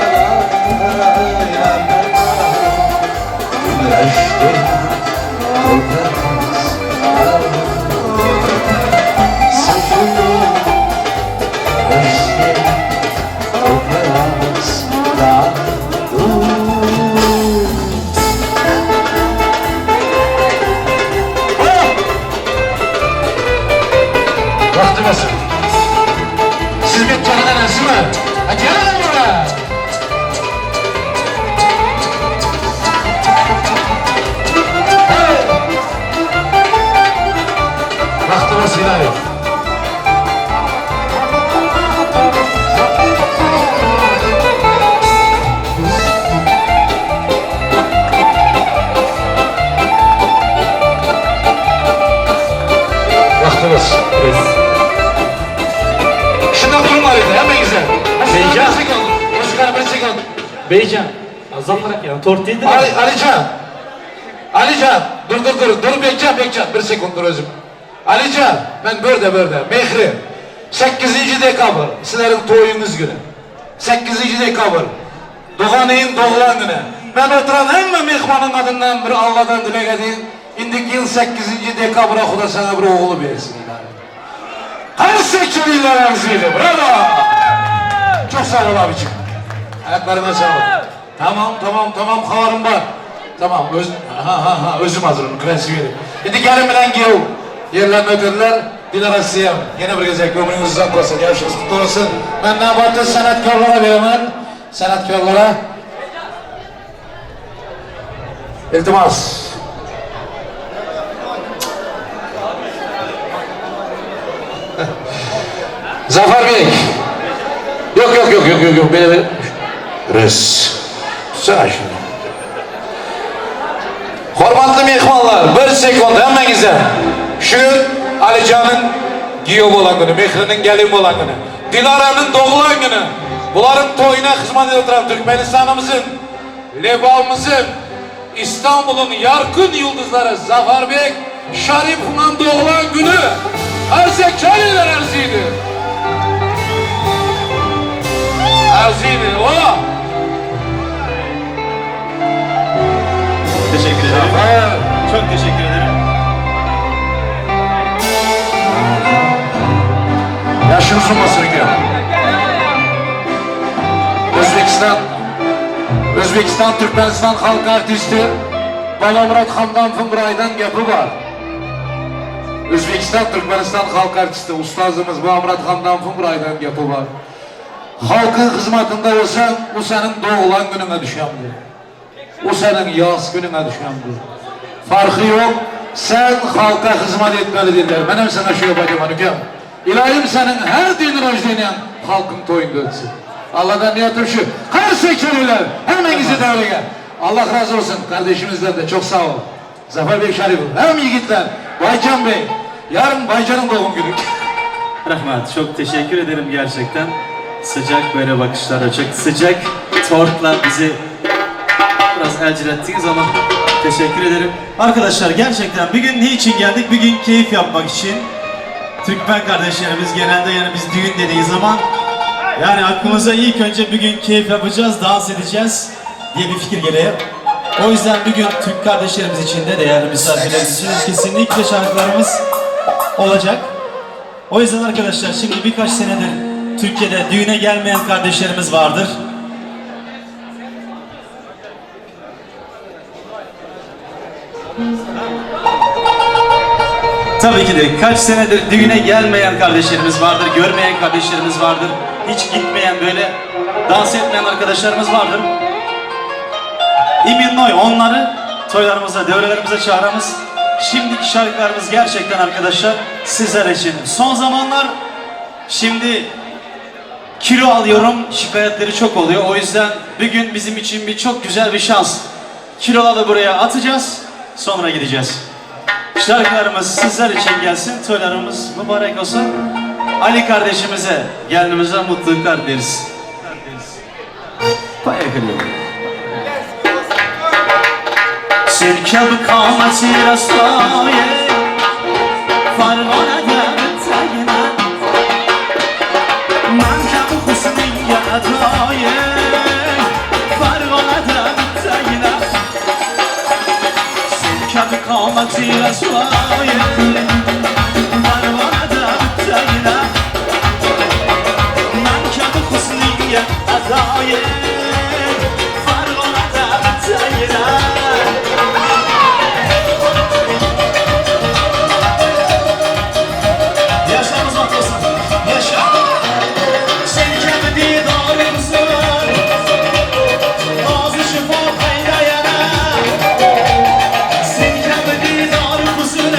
la la la. Güneşte koparmaz. Saçını işte koparmaz. La dur. Oh! Vakti basın. Siz Bekcan'ın anası mı? Ha gelin buraya. Beycan, Zafar aka, tort yedir. Ali, Alican. Alican, dur dur dur, dur Bekcan, Bekcan, bir sekund dur özüm. Alican, men börde börde, Mehri. 8 dekabr, sizleriň toýuňyz güni. 8 dekabr, Doganyň doglan güni. Men oturan hemme mehmanyň adyndan bir Alladan dileg edin, indiki ýyl 8 dekabra Huda saňa bir ogly bersin ilahi. Karsekçilikler arzıydı. Bravo. Çok sağ ol abicim. Ayaklarına sağlık. Tamam tamam tamam haberim var. Tamam öz, ha ha ha özüm hazırım krasiyelim. Şimdi gelin bilen giyev. Yerlerine ötürler. Dilara siyam. Yine bir gezek ömrünüz uzak olsun. Yaşınız kutlu olsun. Ben nabatı sanatkarlara veremem. Sanatkarlara. İltimas. Zafer Bey. Yok yok yok yok yok yok beni beni. Res. Tutsana şunu. Hormatly mehmonlar, bir sekund hemmäňize. Şu gün Alijanyň giýew bolan güni, Mehriniň gelin bolan güni, Dilaranyň doglan güni. Bularyň toýuna hyzmat edip oturan Türkmenistanymyzyň, Lebabymyzyň, İstanbulyň ýarkyn ýyldyzlary Zafarbek Şaripowyň doglan güni. Arzek çaýlar arzydy. Arzydy. O. Teşekkür ederim. Zafer. Çok teşekkür ederim. Yaşın uzun olsun aka. O'zbekiston O'zbekiston Turkmaniston xalq artisti Balomurod Hamdamovning bir aydan gapi bor. O'zbekiston Turkmaniston xalq artisti ustozimiz Balomurod Hamdamovning bir aydan gapi bor. Xalqın xizmatında olsan, o senin doğulan gününe düşemdi. O senin yaz gününe düşemdi. Farkı yok. Sen halka hizmet etmeli dediler. Ben hem sana şu yapacağım hanım. İlahim senin her dinin rojdenyen halkın toyunda ötsün. Allah'tan niyetim şu. Her sektörler hemen devreye. Allah razı olsun kardeşimizden de çok sağ ol. Zafer Bey Şarifov. Hem yiğitler. Baycan Bey. Yarın Baycan'ın doğum günü. Rahmat, çok teşekkür ederim gerçekten. Sıcak böyle bakışlar, çok sıcak tortla bizi biraz elcilettiniz ama teşekkür ederim. Arkadaşlar gerçekten bir gün niçin geldik? Bir gün keyif yapmak için. Türkmen kardeşlerimiz genelde yani biz düğün dediği zaman yani aklımıza ilk önce bir gün keyif yapacağız, dans edeceğiz diye bir fikir geliyor. O yüzden bir gün Türk kardeşlerimiz için de değerli misafirlerimiz için kesinlikle şarkılarımız olacak. O yüzden arkadaşlar şimdi birkaç senedir Türkiye'de düğüne gelmeyen kardeşlerimiz vardır. Tabii ki de kaç senedir düğüne gelmeyen kardeşlerimiz vardır, görmeyen kardeşlerimiz vardır. Hiç gitmeyen böyle dans etmeyen arkadaşlarımız vardır. İminnoy onları toylarımıza, devrelerimize çağıramız. Şimdiki şarkılarımız gerçekten arkadaşlar sizler için. Son zamanlar şimdi kilo alıyorum şikayetleri çok oluyor. O yüzden bugün bizim için bir çok güzel bir şans. Kiloları buraya atacağız, sonra gideceğiz. Şarkılarımız sizler için gelsin, toylarımız mübarek olsun. Ali kardeşimize, gelinimize mutluluklar dileriz. Bayağı Sirke kameti rastayı Fargana tagina Man kabi husninga adoyi Fargana tagina Sirke kameti rastayı Fargana tagina Man kabi husninga adoyi Fargana tagina Yaşamız olsun. Yaşa. Sen kendi didarımsın. Nazı şifa peydayana. Sen kendi didarımsın.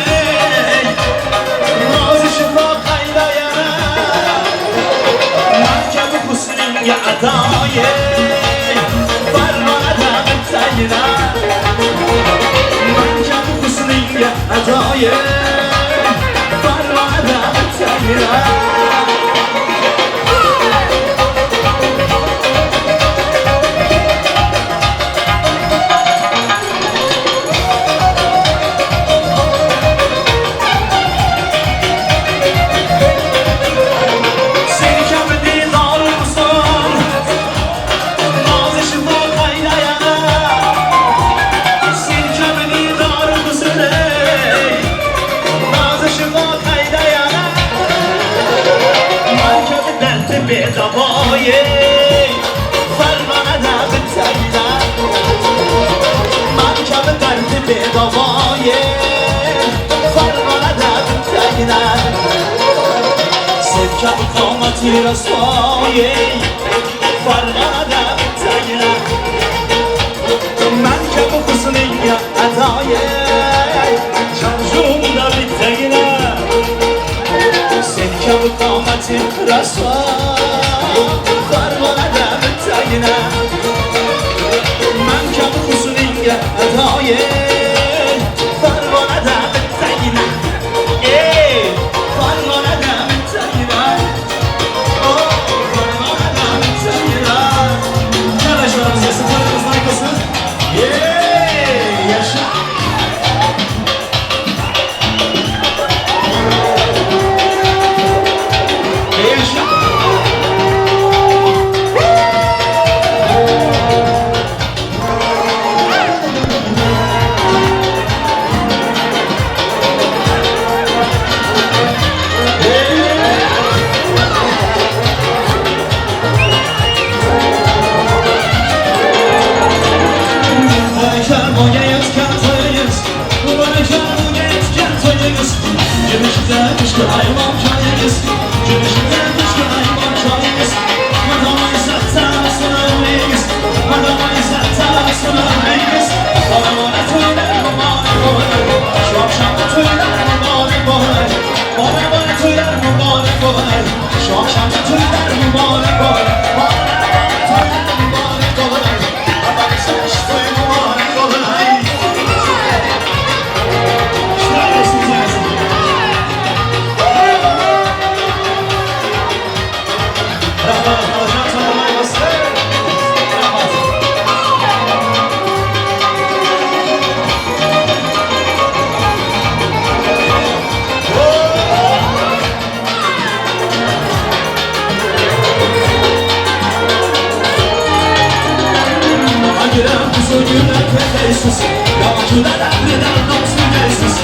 Qomati rasvoyi Farg'onada bittagina Man kabi husningga atoyi Chorjumda bittagina Sen kabi qomating rasvo Farg'onada bittagina Man kabi husningga atoyi Farg'onada bittagina Ey Farg'onada bittagina Oh Farg'onada bittagina Arkadaşlarımız gelsin, toylarımız like olsun. Yeah! Yaşa! Yaşa! Baraka bo'layotgan to'yingiz, baraka bo'layotgan to'yingiz. Kumushda kuchli ayvon joyingiz, kumushda kuchli ayvon joyingiz. Madam izzat madam izzat sunamingiz. Bona bona to'ylar muborak bo'lar, shu oqshomda to'ylar muborak bo'lar. Bona bona to'ylar muborak bo'lar, shu oqshomda to'ylar muborak bo'lar. Bona bona to'ylar muborak bo'lar. To'y muborak bo'lar. Şöyle olsun gelsin. Rahmat, Alcan tanımayız. Rahmat. Giren kızıl güller tepesiz Yabancılar emreden olsun gelsiz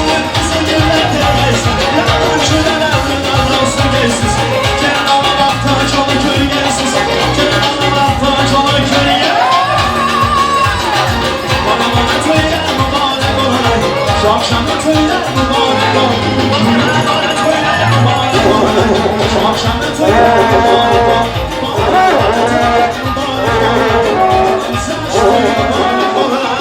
Giren kızıl güller tepesiz Yabancılar emreden olsun gelsiz Gelen alamakta çoluk kölgesiz Gelen alamakta çoluk kölgesiz Bana bana toylar mübarek olay Şu akşamda toylar mübarek ol Bana bana toylar mübarek olay Şu akşamda toylar mübarek ol Bana bana toylar mübarek ol Sen toy mübarek olay.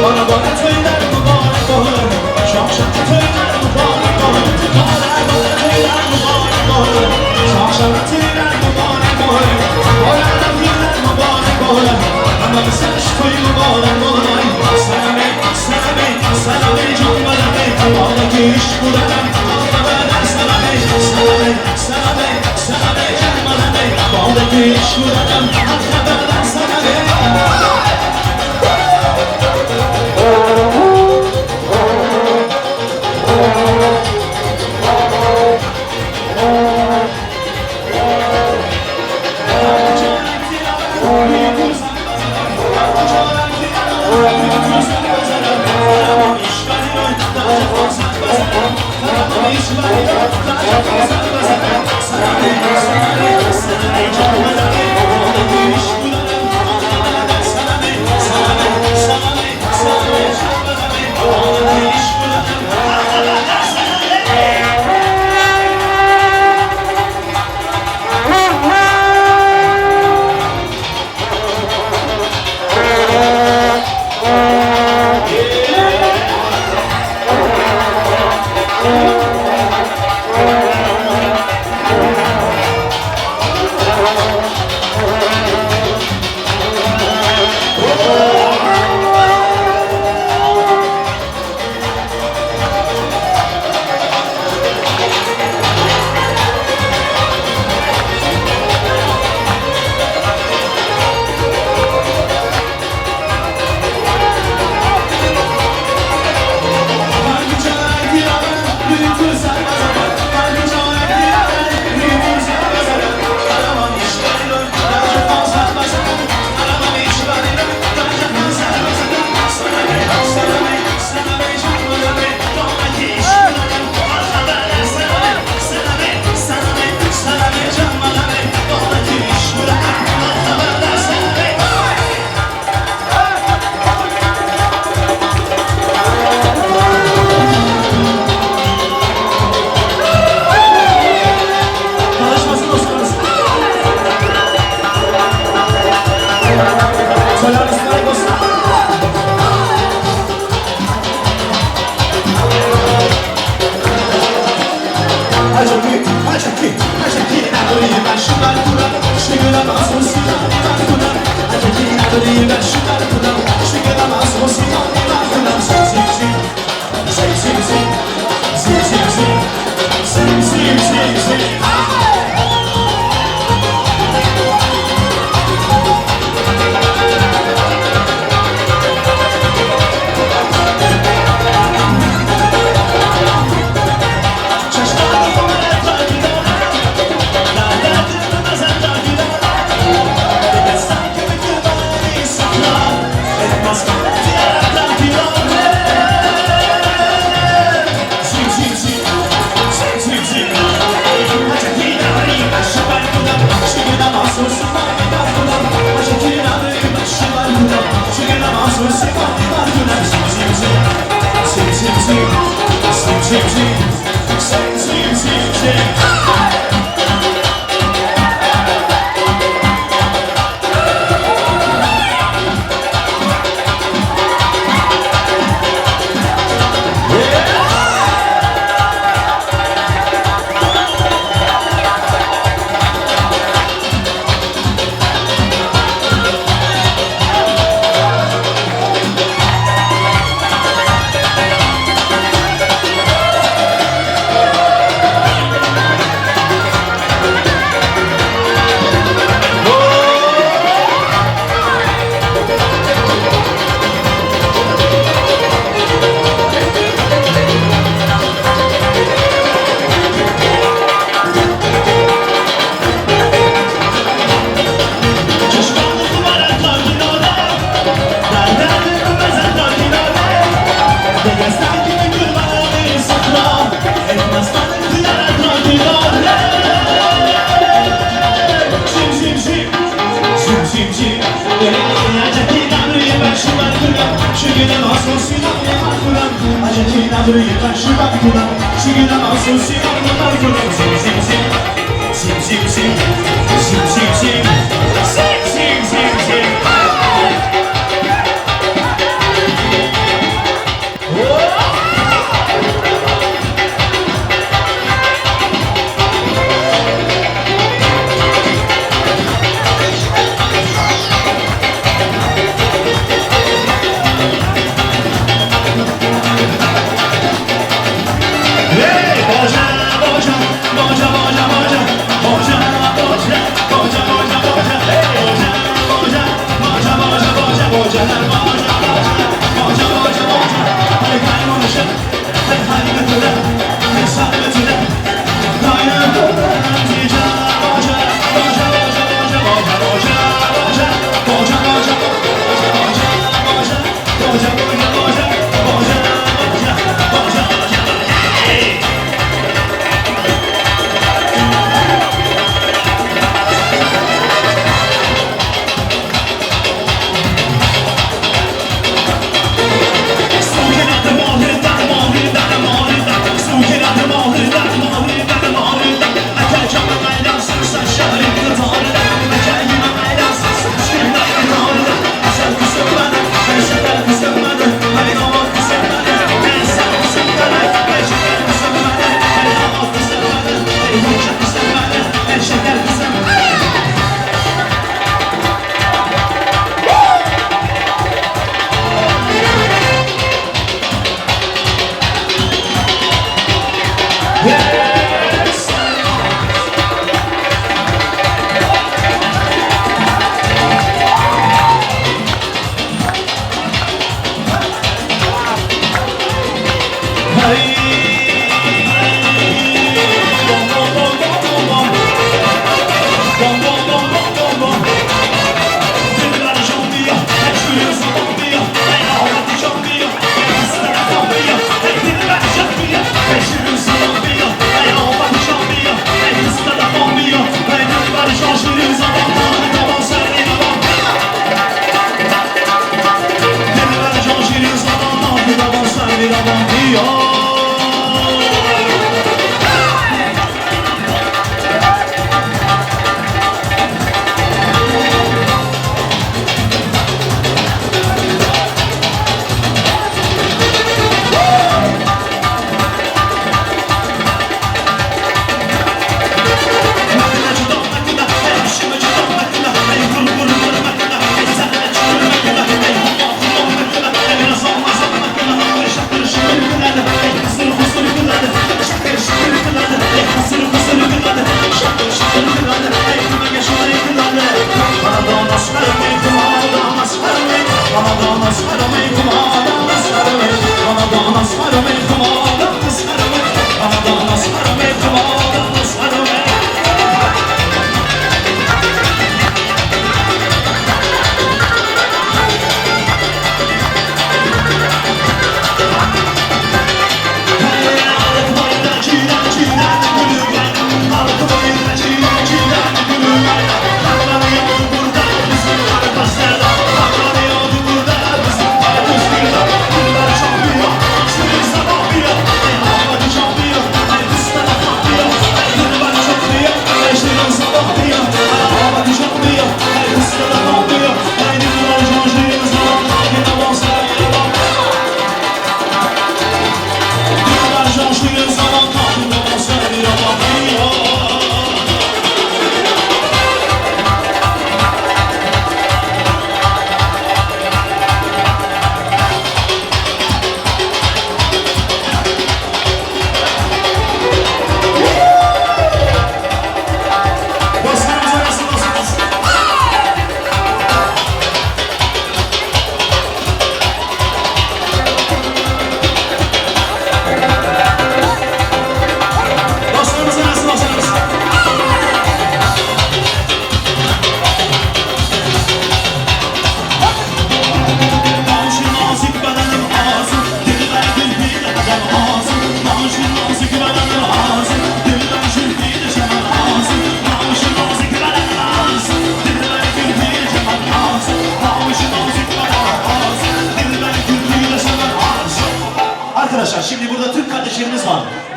Bana bana toylar mübarek olur. Çok şakı toylar mübarek olur. Bana bana toylar mübarek olur. Çok şakı toylar mübarek olur. Bana toylar mübarek olur. Ama sen toy mübarek olur. Sana sana sana can bana Ağdaki iş buradan Ağlamadan sana sana sana sana can bana Bağdaki iş buradan Ağlamadan sana.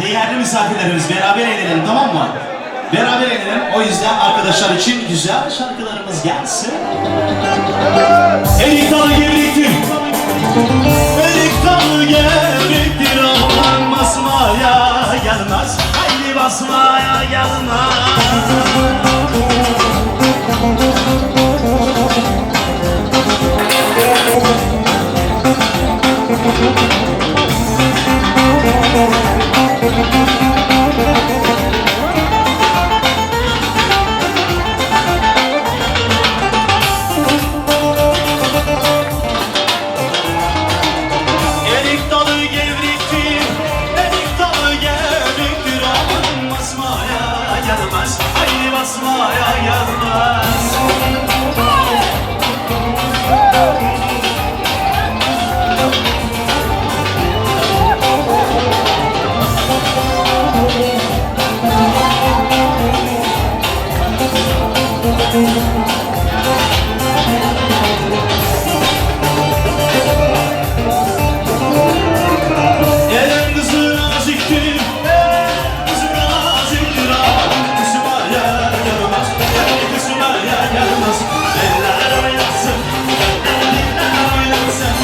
Değerli misafirlerimiz beraber eğlenelim tamam mı? Beraber eğlenelim. O yüzden arkadaşlar için güzel şarkılarımız gelsin. Erik dalı gevriktir. Erik dalı gevriktir. Aman basmaya gelmez. Haydi basmaya gelmez. Erik dalı gevriktir, erik dalı gevriktir Aman basmaya gelmez, haydi basmaya gelmez Elin kızı naziktir, elin kızı naziktir Aman kızmaya gelmez, elin kızmaya gelmez Eller oynasın, eller oynasın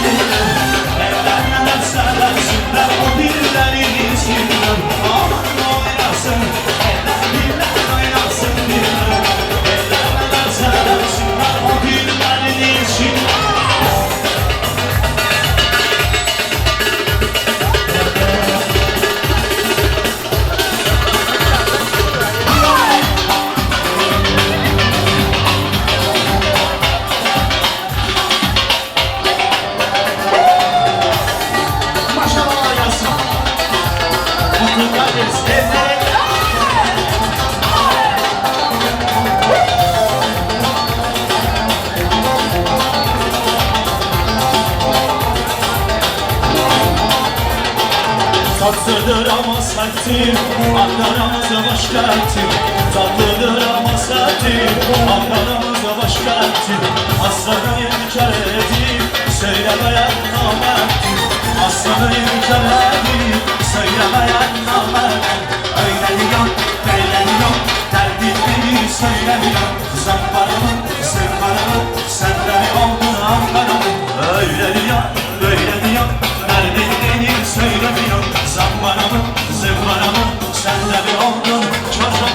Eller neler seversinler, o dillerini içinden Aman oynasın, eller diller oynasın diller Eller neler seversinler, o dillerini içinden Maşallah gelsin. Mutluluklar dileriz. Eller eller. Tatlıdır ama serttir, Ankara'mıza başkenttir. Tatlıdır ama serttir, Ankara'mıza başkenttir. Aslanı inkar edip söylemeyen namerttir. Aslanı inkar edip söylemeyen namerttir. Öyle diyor, böyle diyor, derdini söylemiyor. Zambaramı, zımbaramı, sen de mi oldun Ankara'mı? Öyle diyor, böyle diyor, derdini söylemiyor. Zambaramı, zımbaramı, sen de mi oldun çocuk?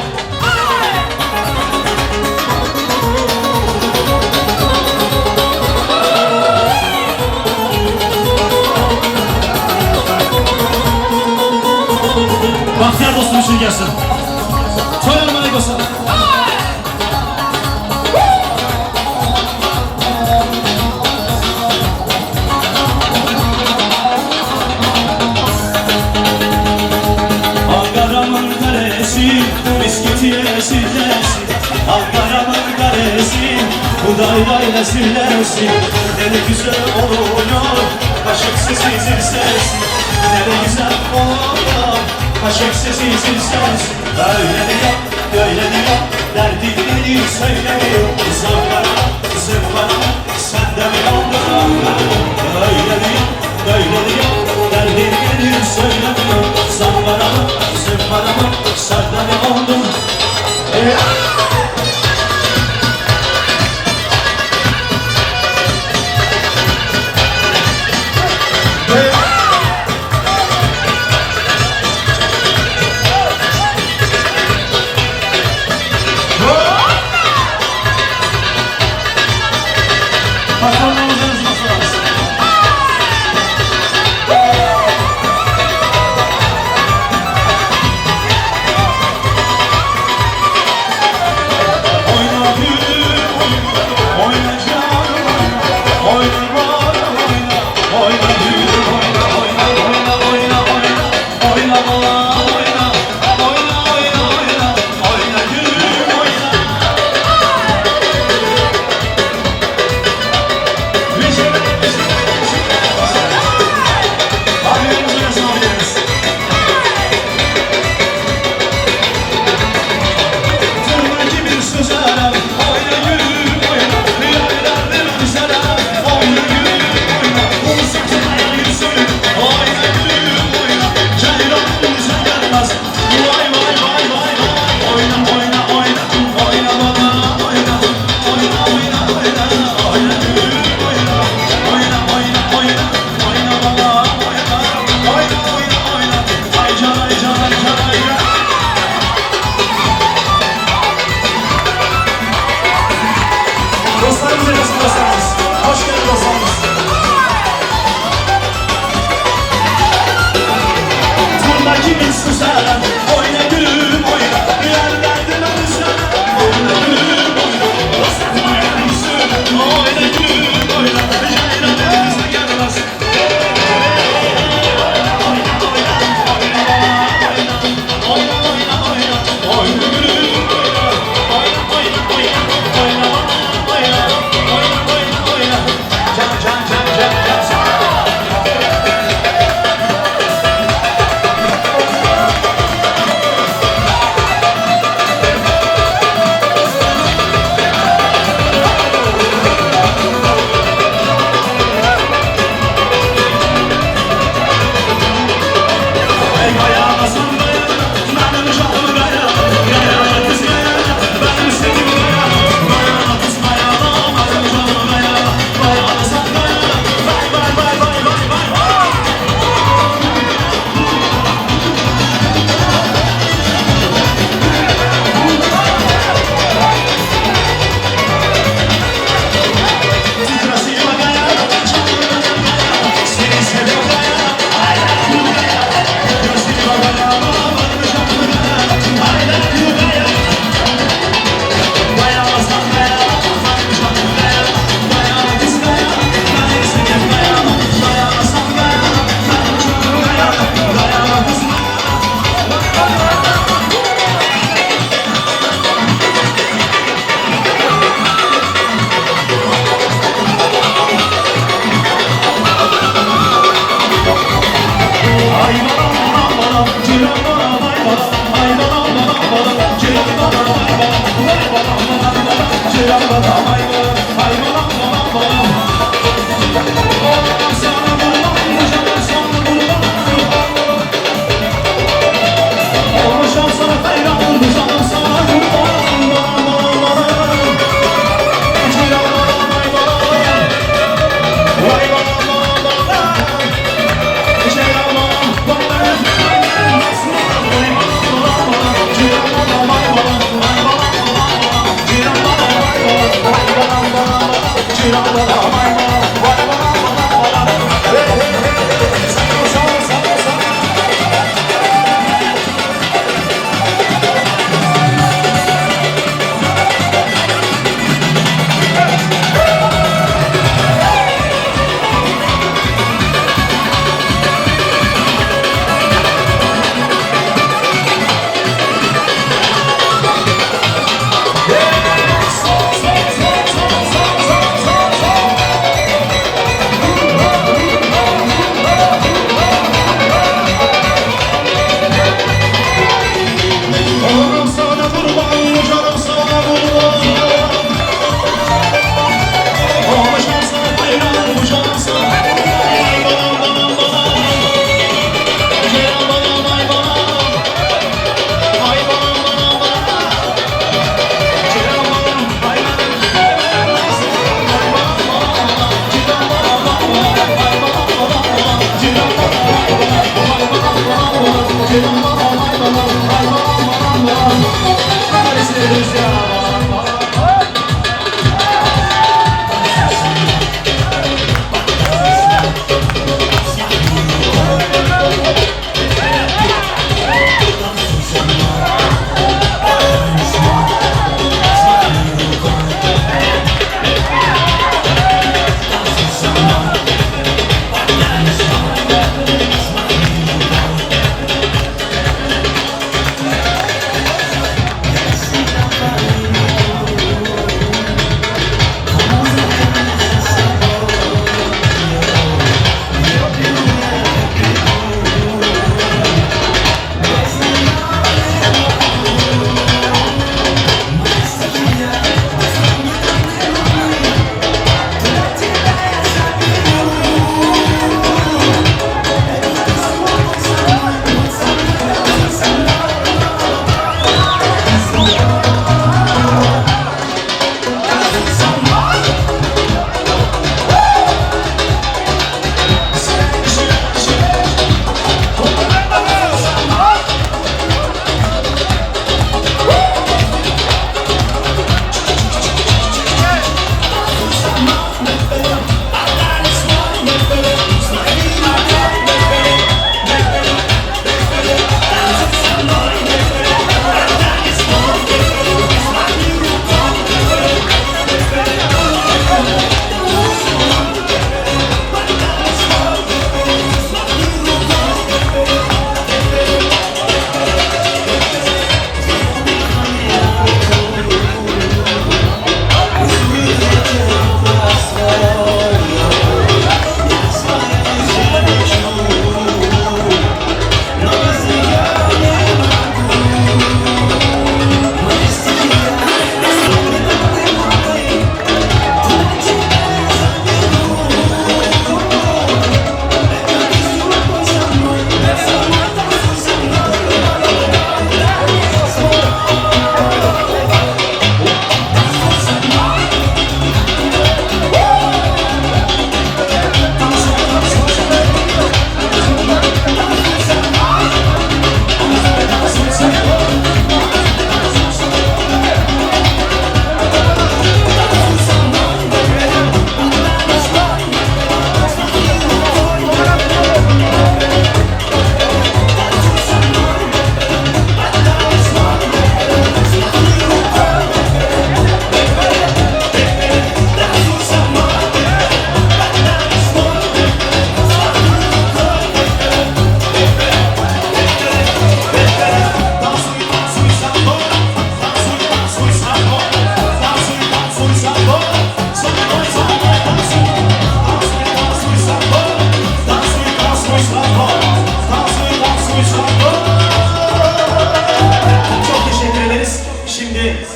Bahtiyar dostum için gelsin. Toy armağan olsun. Ankara'mın kalesi, misketiye sillesi Ankara'mın kalesi, Hudayla sillesi Ne de güzel oluyor, kaşık sesi zil sesi Ne de güzel oluyor, kaşık sesi zil sesi Öyle diyor, böyle diyor, derdini söylemiyor Zımbara, zımbara, sen de mi oldun Ankara? Öyle diyor, böyle diyor, derdini söylemiyor Zımbara mı, zımbara mı, sen de mi oldun? Patronlarımızın masalarız. Oyna gülüm oyna, oyna canım oyna, oyna bana oyna, oyna gülüm oyna, oyna, oyna, oyna, oyna, oyna bana oyna, oyna, oyna, oyna, oyna gülüm oyna. Abilerimiz oynasın abilerimiz. Tırnak bir söz oyna gülüm oyna, bir selam, oyna gülüm oyna, uzakta yüzüm, oyna gülüm oyna, cayran.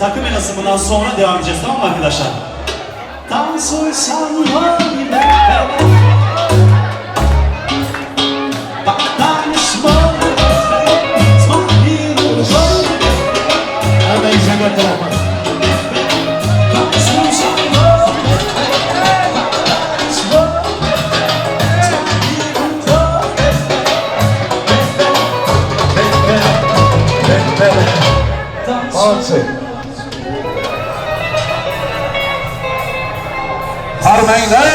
Takım merasiminden sonra devam edeceğiz tamam mı arkadaşlar? Dans Молодцы. Harmanglar!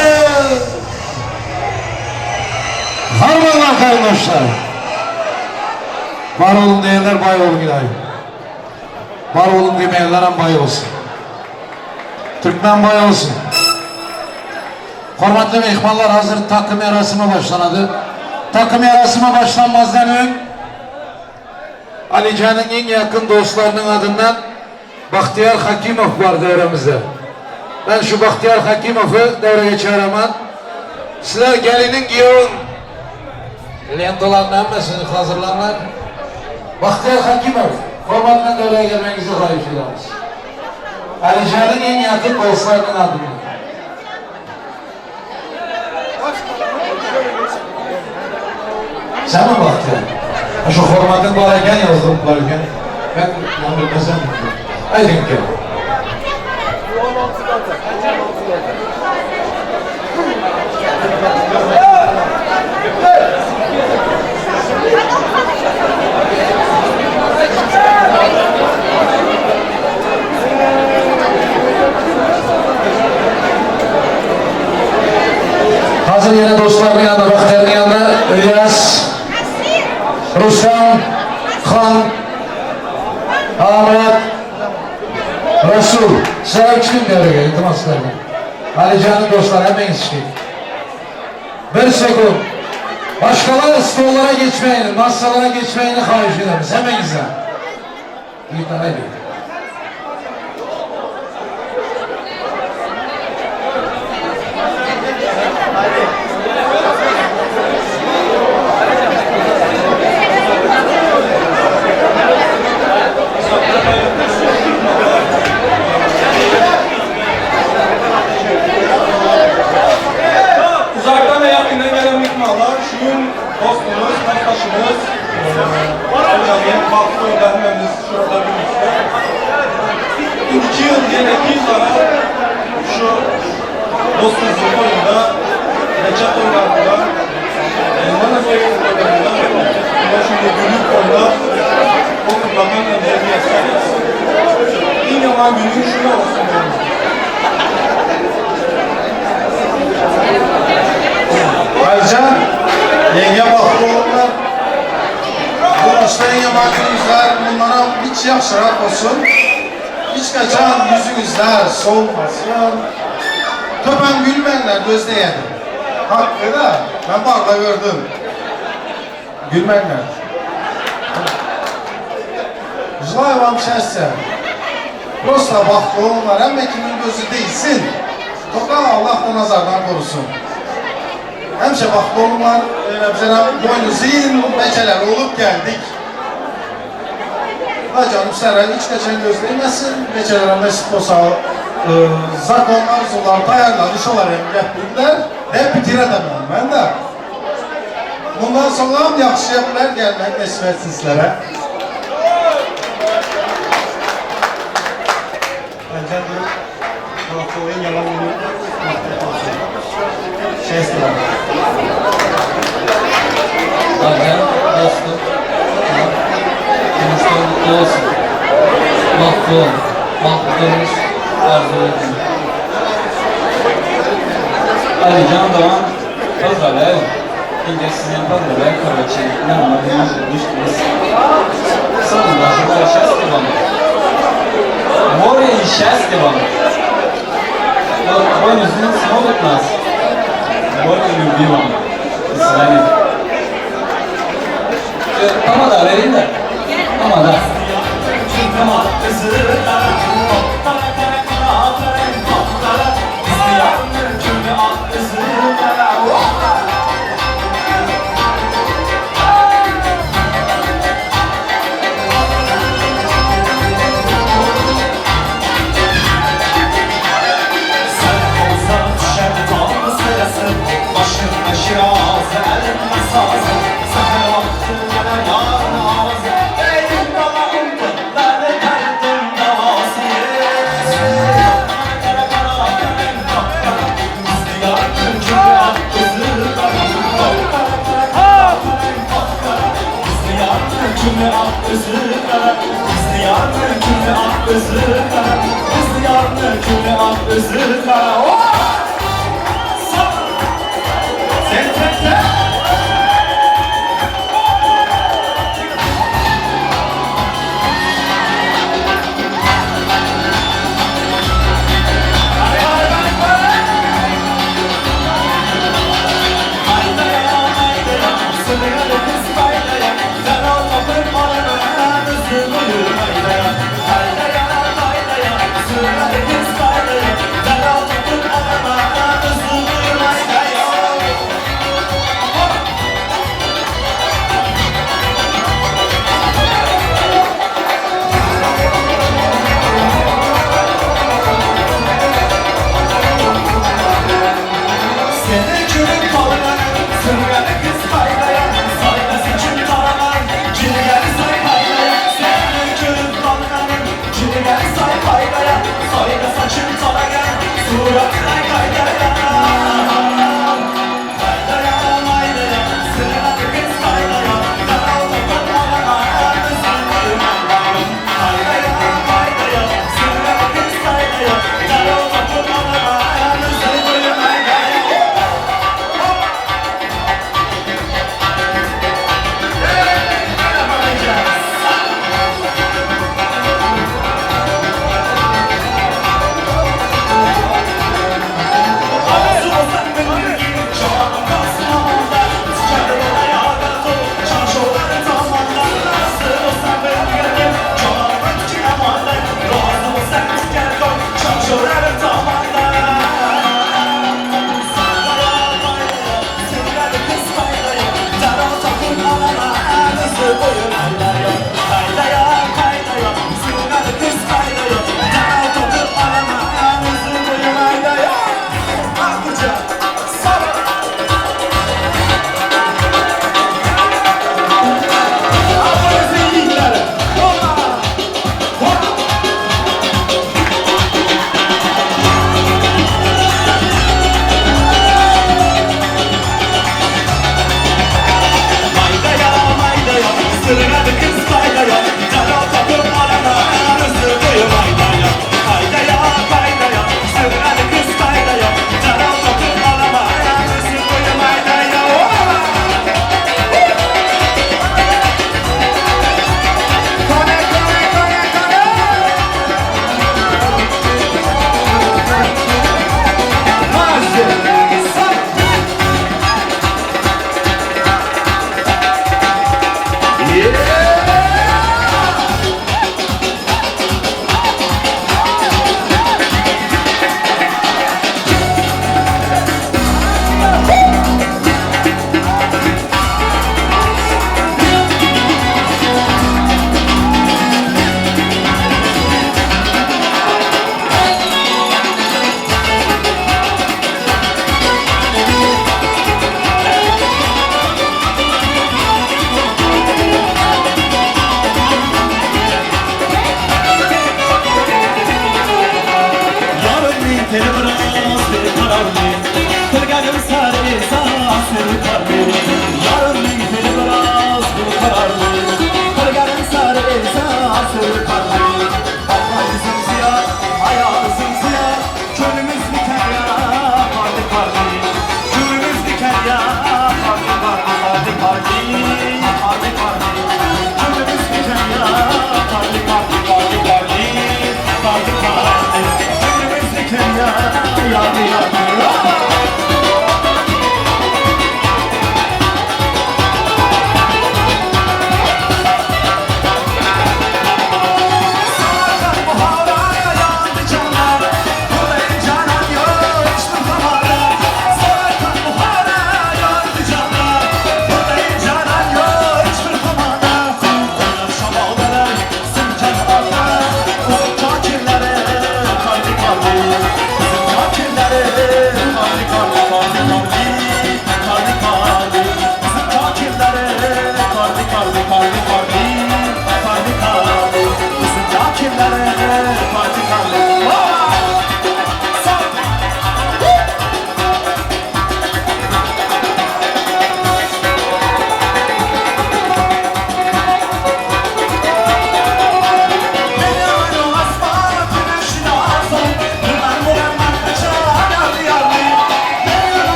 Harmanlar kardeşler. Var olun diyenler bay olun ilahi. Var olun demeyenler hem bay olsun. Türkmen bay olsun. Hormatly mehmanlar hazır takım yarasıma başlanadı. Takım yarasıma başlanmazdan ön Alican'ın en yakın dostlarının adından Bahtiyar Hakimov var devremizde. Ben şu Bahtiyar Hakimov'u devreye çağıraman. Sizler gelinin giyun lentalarını hemmesini hazırlanlar. Bahtiyar Hakimov, formatla devreye gelmenizi xahiş ederiz. Alican'ın en yakın dostlarının adından. Sen mi Bahtiyar? Ha, Şu formatın var iken yazdım var iken. Ben ben bilmesem. Haydi ki. Hazır yine dostlarının yanında, Bahtiyar'ın yanında İlyas, Ruslan, Han, Ahmet, Resul. Sıra çıkın devreye, iltimas sizlerden. Ali Can'ın dostları hemen çıkın. Bir sekund. Başkaları stollara geçmeyin, masalara geçmeyini xahiş ederiz. Hemen izle. Bir tane değil. Uzaktan ve yakından gelen mihmanlar, şu gün dostumuz, arkadaşımız, Alican'ın baktı da hememiz şurada birlikte. 2 yıl, yine 2 yıl ara şu dostumuzun toyunda, Reçet toylarında, Elman'ın toylarında, ve şimdi günlük koyda o kutlamanın önce bir eseriz. En yaman günün şunu olsun diyorum. Alican, yenge baxtlı olunlar. Durmuşda en yaman gününüzler, bunlara hiç yaxşırak olsun. Hiç kaçan yüzünüzler solmasın. Töpen gülmenler gözleyen. Hakkı da ben barda gördüm. Gülmenler. Желаю вам счастья. Просто baxtlı olunlar. Hem de kimin gözü değilsin. Tokan Allah da nazardan korusun. Həmişə baxtlı olunlar. Elə boynuzun bəkələr olub gəldik. La canım sənə hiç qəçən gözləyməsin. Bəkələrə nəsib olsa e, zakonlar, zular, tayarlar, uşaqlar hem gətirdilər. Və bitirə də mən, mən də. Bundan sonra yaxşı yapılar gəlmək nəsib etsin sizlərə. Alican durup Bahtiyar'ın yalan günü mağfiret olsun. Şans dilerim. Alican dostum. Durmuştan mutlu olsun. Mutlu ol. Mutlu olmuş. Arzu ediyorum. Alican Doğan поздравляю. И с ним поздравляю, короче, нормально вышло. Sonunda желаю счастья вам. Море и счастья вам. Вот, Бой смотрит нас. Море любви вам. До свидания. Tamam da vereyim de. Tamam da. ak özi gara Gyzly ýarny güli ak özi gara Gyzly ýarny güli ak özi gara Oh! Sap! Sen sen sen!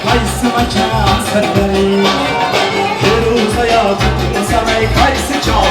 Qaysi makon sirlari Feruza yoqib sanay qaysi choy.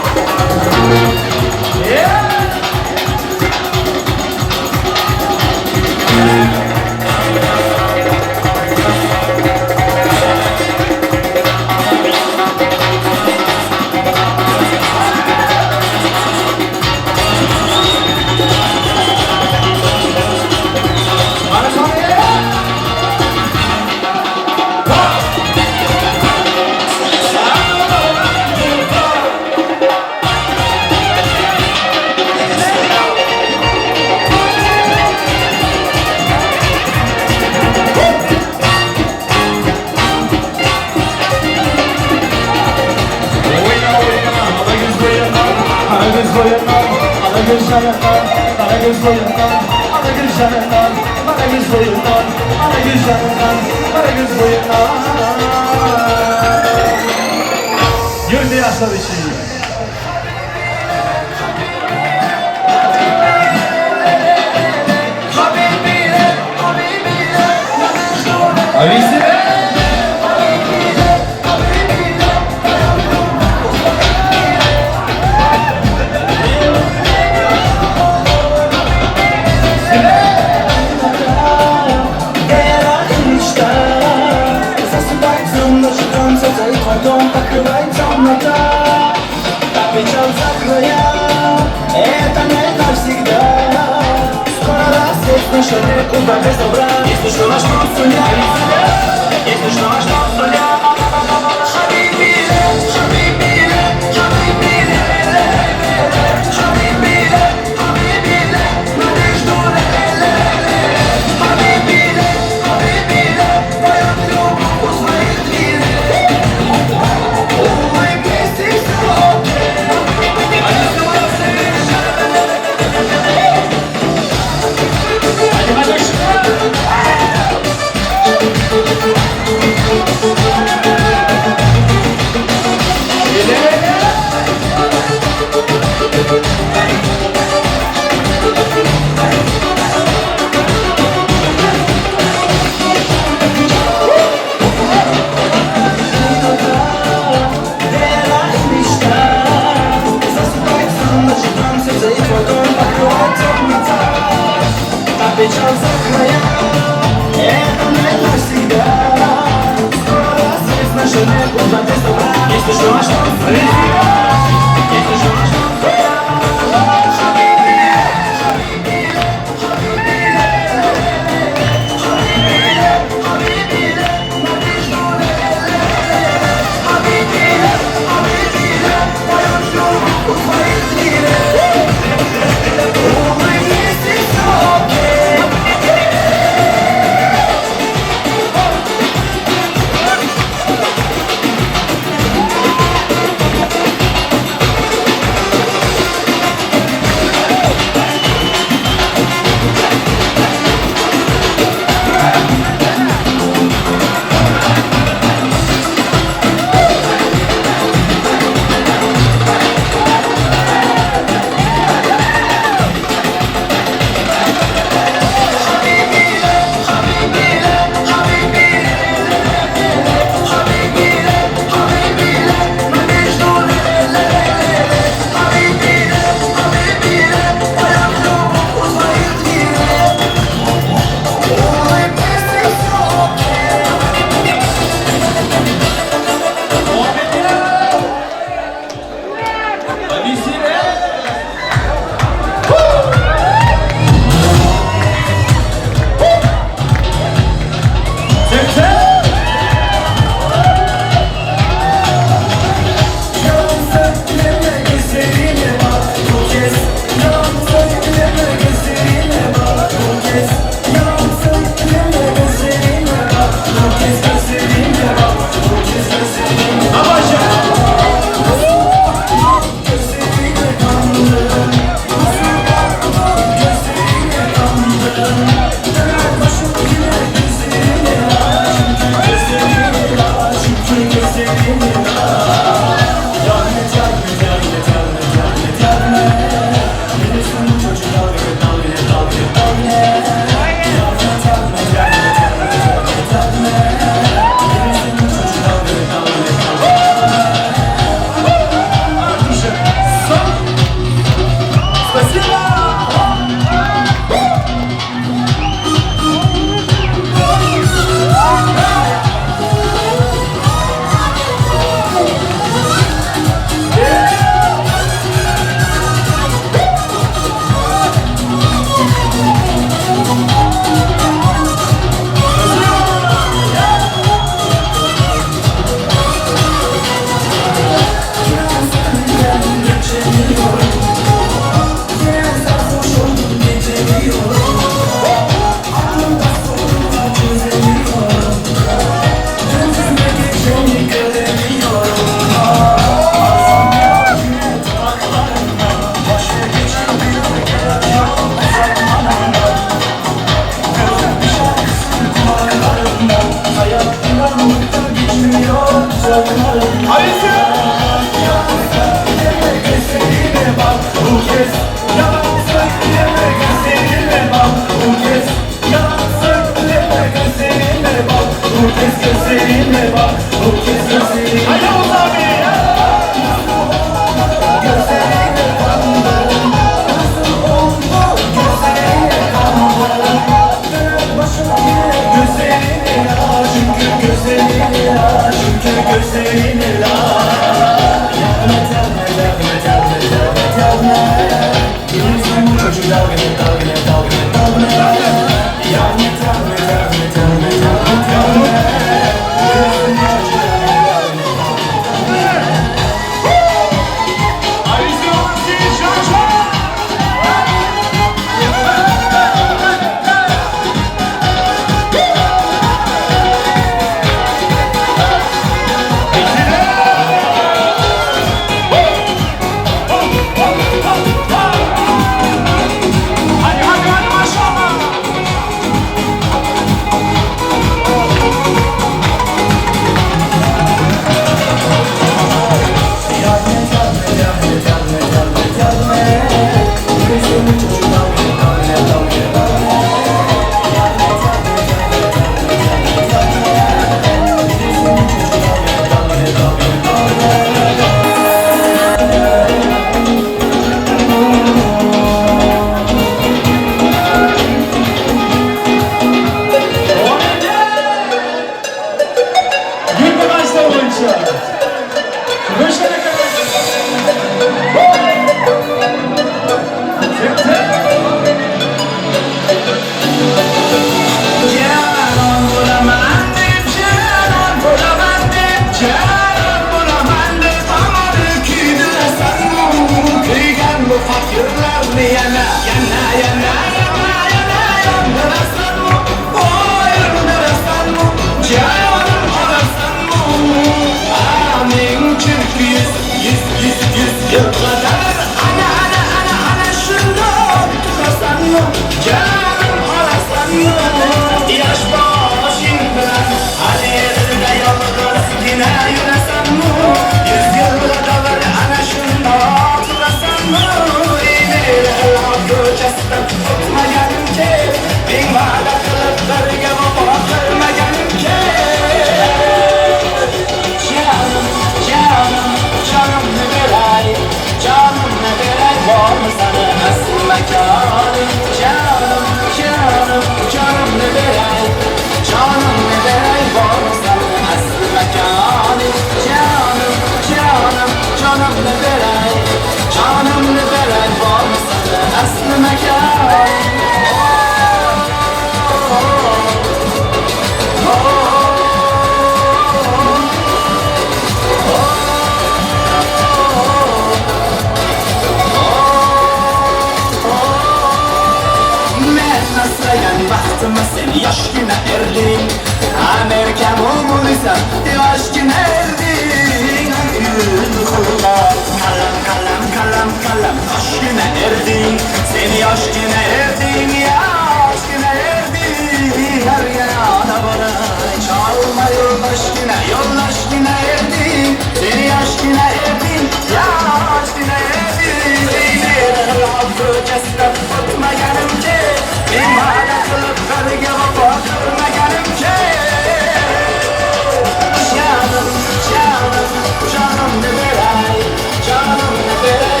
Canım ne beray, canım ne beray,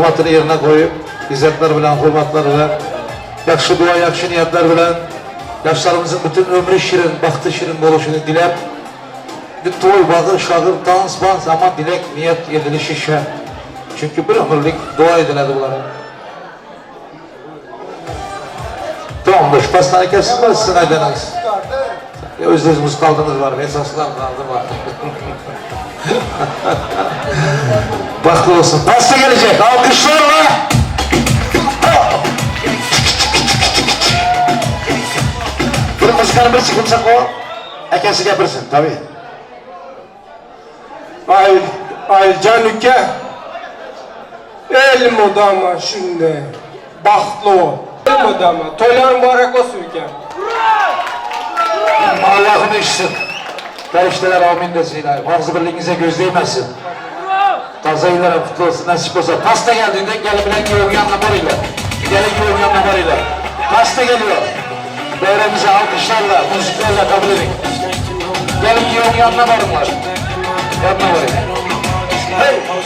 Hörmetini yerine koyup, izzetler bilen, hürmetler bilen, yaxşı dua, yaxşı niyetler bilen, yaşlarımızın bütün ömrü şirin, bahtı şirin boluşunu dilep, bir toy, bağır, şağır, dans, bans ama dilek, niyet edilişi şer. Çünkü bir ömürlük dua ediledi bunlara. Tamamdır. Pastane kesin var, sizin aydanız. Öz kaldınız var, esaslar kaldı var. Bahtlı olsun. Pasta gelecek, alkışlarla. Bir mızıkanı bir çıkımsak o, akasi gapirsin, tabii. Ay, Aycan uka elmudama shunday baxtli bo'l. Elmudama. To'ylar muborak bo'lsin uka. Allah'ım işsin. Perişteler amin desin ilahi. Ağzı birliğinize göz değmesin. Taze yıllara kutlu olsun, nasip olsa. Pasta geldiğinde gelin bilen köyün yanına varıyla. Gelin köyün yanına varıyla. Pasta geliyor. Devremizi alkışlarla, müziklerle kabul edin. Gelin köyün yanına varınlar. Yanına varın. Hey!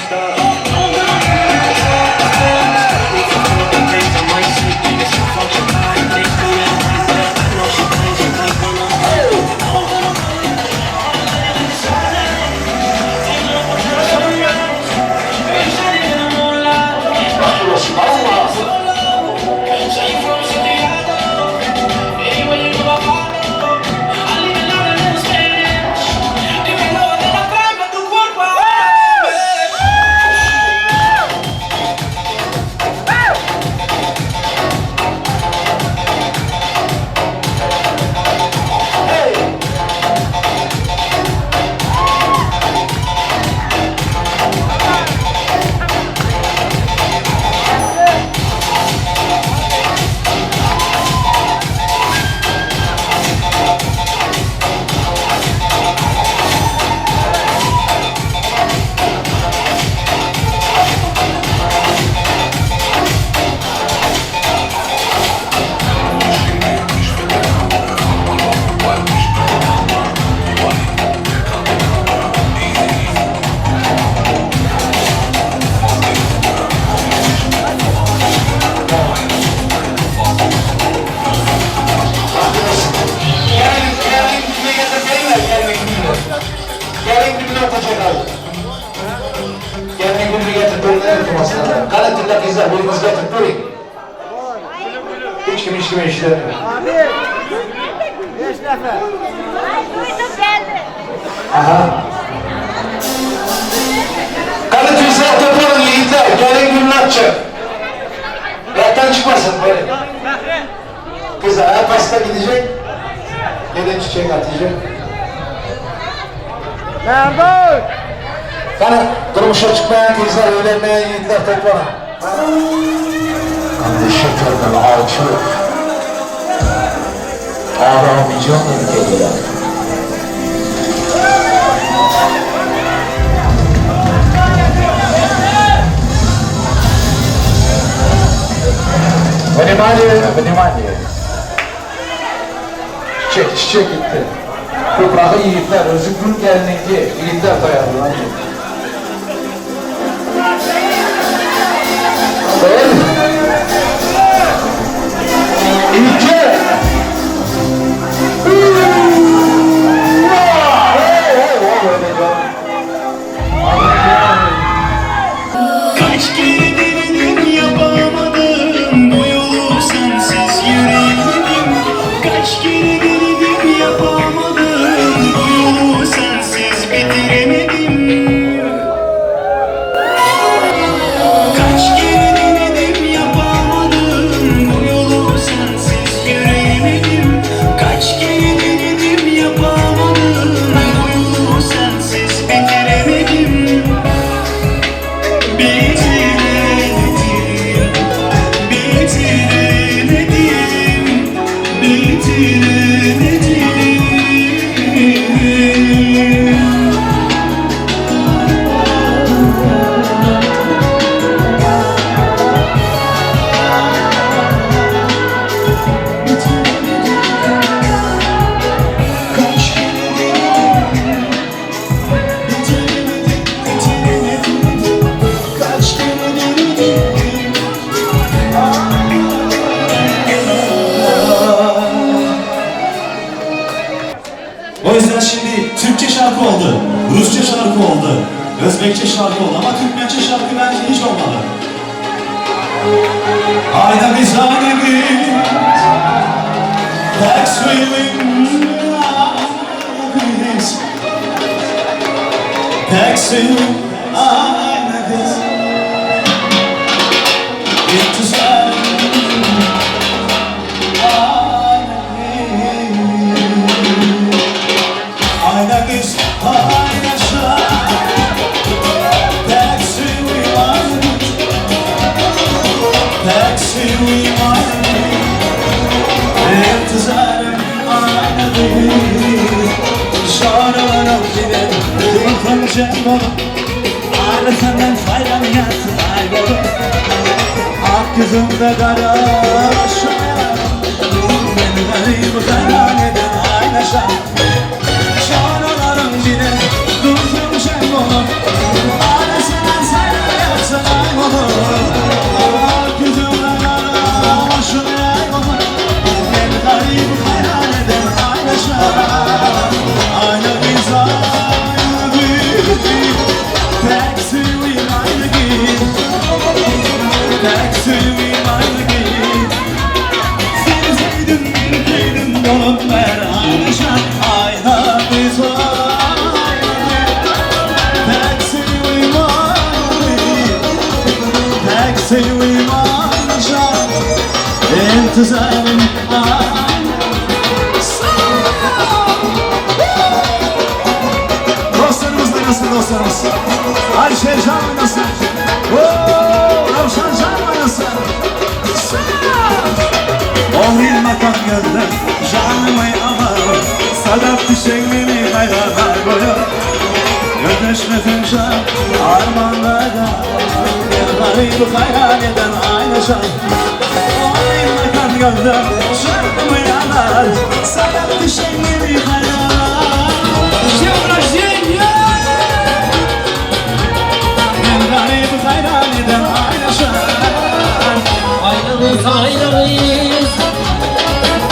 Внимание, внимание. Çiçek, çiçek gitti. Toprağı yiğitler, özü gül gelininki yiğitler dayandı. Bir, iki, üç. Hey, hey, hey, Kaç kere denedim yapamadım Bu yolu sensiz yürüyemedim Kaç kere denedim yapamadım Bu yolu sensiz bitiremedim Kaç kere denedim. şarkı oldu. Rusça şarkı oldu. Özbekçe şarkı oldu ama Türkmençe şarkı bence hiç olmadı. Ayna biz aynı biz Tek suyum biz Tek suyum aynı kız İntizar Aynı kız Aynı şarkı Tek suyum aynı kız Tek suyum aynı İntizarım aynı değil Şaralarım yine Yıkılacağım onu Aynı senden faydalanıyorsun kaybolur Ak yüzümde kara şaya Beni garip hayran eden aynı şan Şaralarım yine Dursun onu Aynı senden faydalanıyorsun kaybolur Ak yüzümde kara şaya Beni garip hayran eden aynı şan Aynı biz aynı biz Tek suyum aynı git Tek suyum aynı git Seni sevdim bildim dolum ver aynı şan Ayna biz aynı Tek suyum aynı git Tek suyum aynı şan İntizarım aynı Dostlarımız oynasın dostlarımız. Ayşe Can oynasın. Oo, Ravşan Can oynasın. Ohin makam geldi, canımı aman. Sadaf fişeğini hayranlar boyu. Ödeşme fincan, armağanlarda. Yılları hayran eden aynı şan. Ohin makam geldi, canımı yanar. Sadaf fişeğini hayran. Ben garip hayran eden aynı şan. Aynalıyız aynalıyız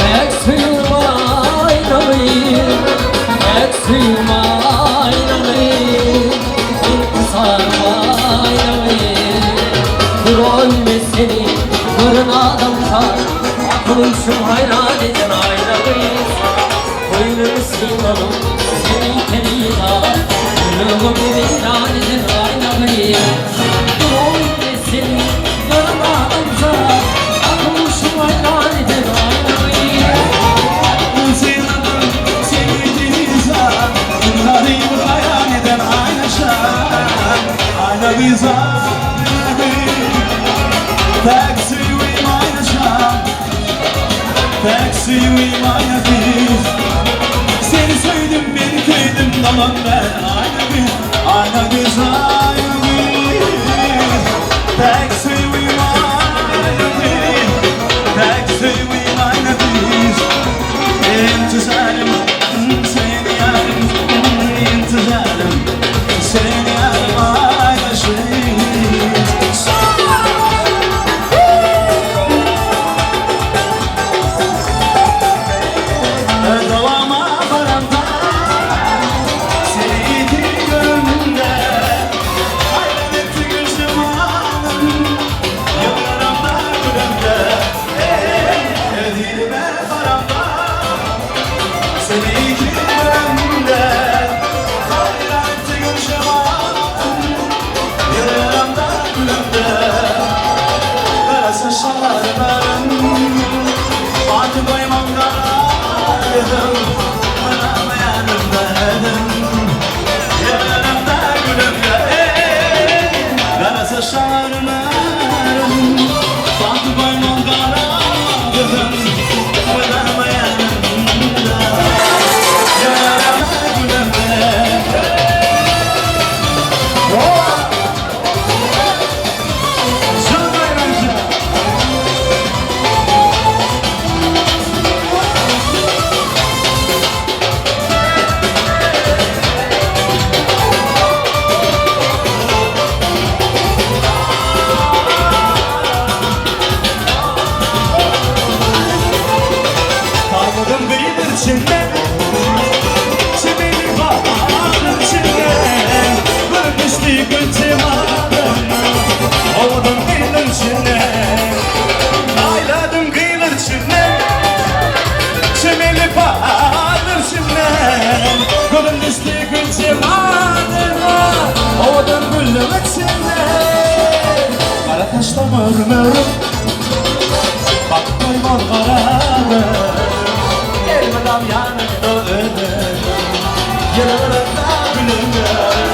Ayak suyum aynalıyız Ayak suyum aynalıyız İntisarım aynalıyız Dur ölmesini Görün adamlar Aklım şu hayran eden aynalıyız Koyunum simanım Senin tenina Gülüm viran eden aynalıyız Dur ölmesini Görün adamlar Aklım şu hayran eden aynalıyız Seni sevdim beni kıydım tamam ben aynı kız Aynı kız aynı kız Tek sevim aynı kız Tek sevim aynı kız İntizarım seni yarım İntizarım seni yarım aynı şey Dolama paramda Seni göründe taşlam örüm-örüm Bakyp doýmaz gara gözüm Elmydam ýanyňda özüm Ýylgyranda gülüm-örüm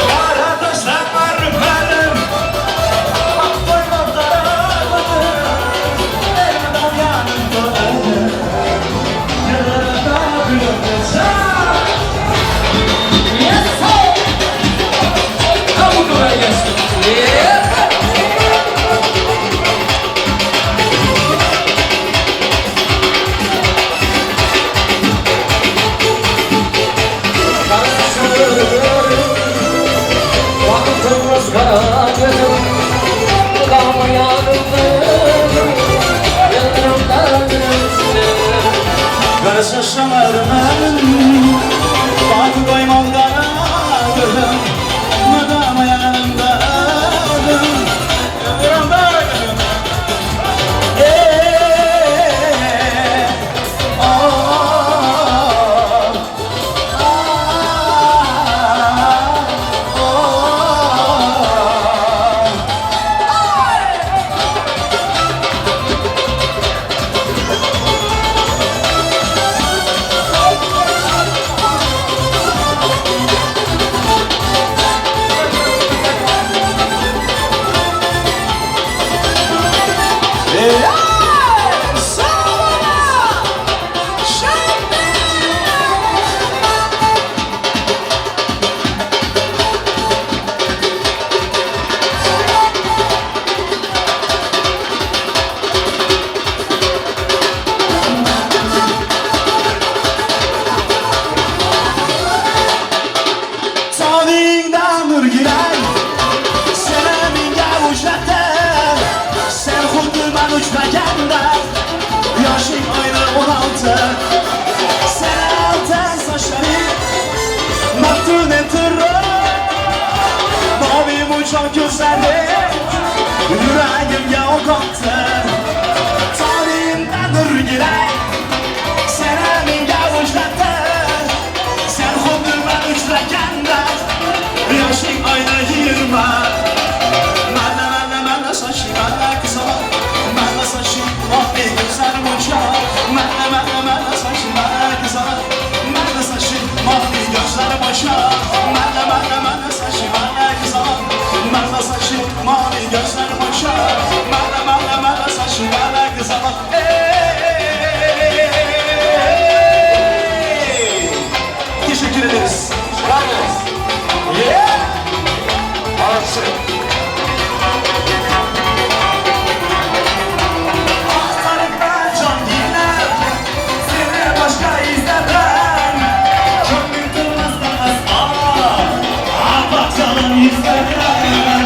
Gara taşlam örüm-örüm Bakyp doýmaz gara gözüm Elmydam ýanyňda özüm Ýylgyranda gülüm-örüm Gara saçlam örüm-örüm Baky goýmaz gara gözüm Mydama ýanymda özüm Ýanymda gözüm Eý, oh, ah, oh. Soningdan nur girer Seni menga uchratdi Sen xuddi man uchmaganda Yoshing oyni 16 Sen oltin sochlaring Maftun ettirir Mavi munchoq ko'zlaring Yuragimga o'q otdi Toningdan nur girer Seni menga uchratdi Sen xuddi man uchraganda Yoshing oyni 20 Mana mana mana sochli mana qizaloq Mana sochli moviy ko'zlar munchoq Mana mana mana sochli mana qizaloq Mana sochli moviy ko'zlar munchoq Mana mana mana sochli mana qizaloq Mana sochli moviy ko'zlar munchoq Mana mana mana sochli mana qizaloq Ey! Teşekkür ederiz. Bravo. Yeah! Молодцы. Axtaribman jongina, seni boshqa izlardan. Ko'nglim tinmasdan aslo, oppoq jonon yuzlardan.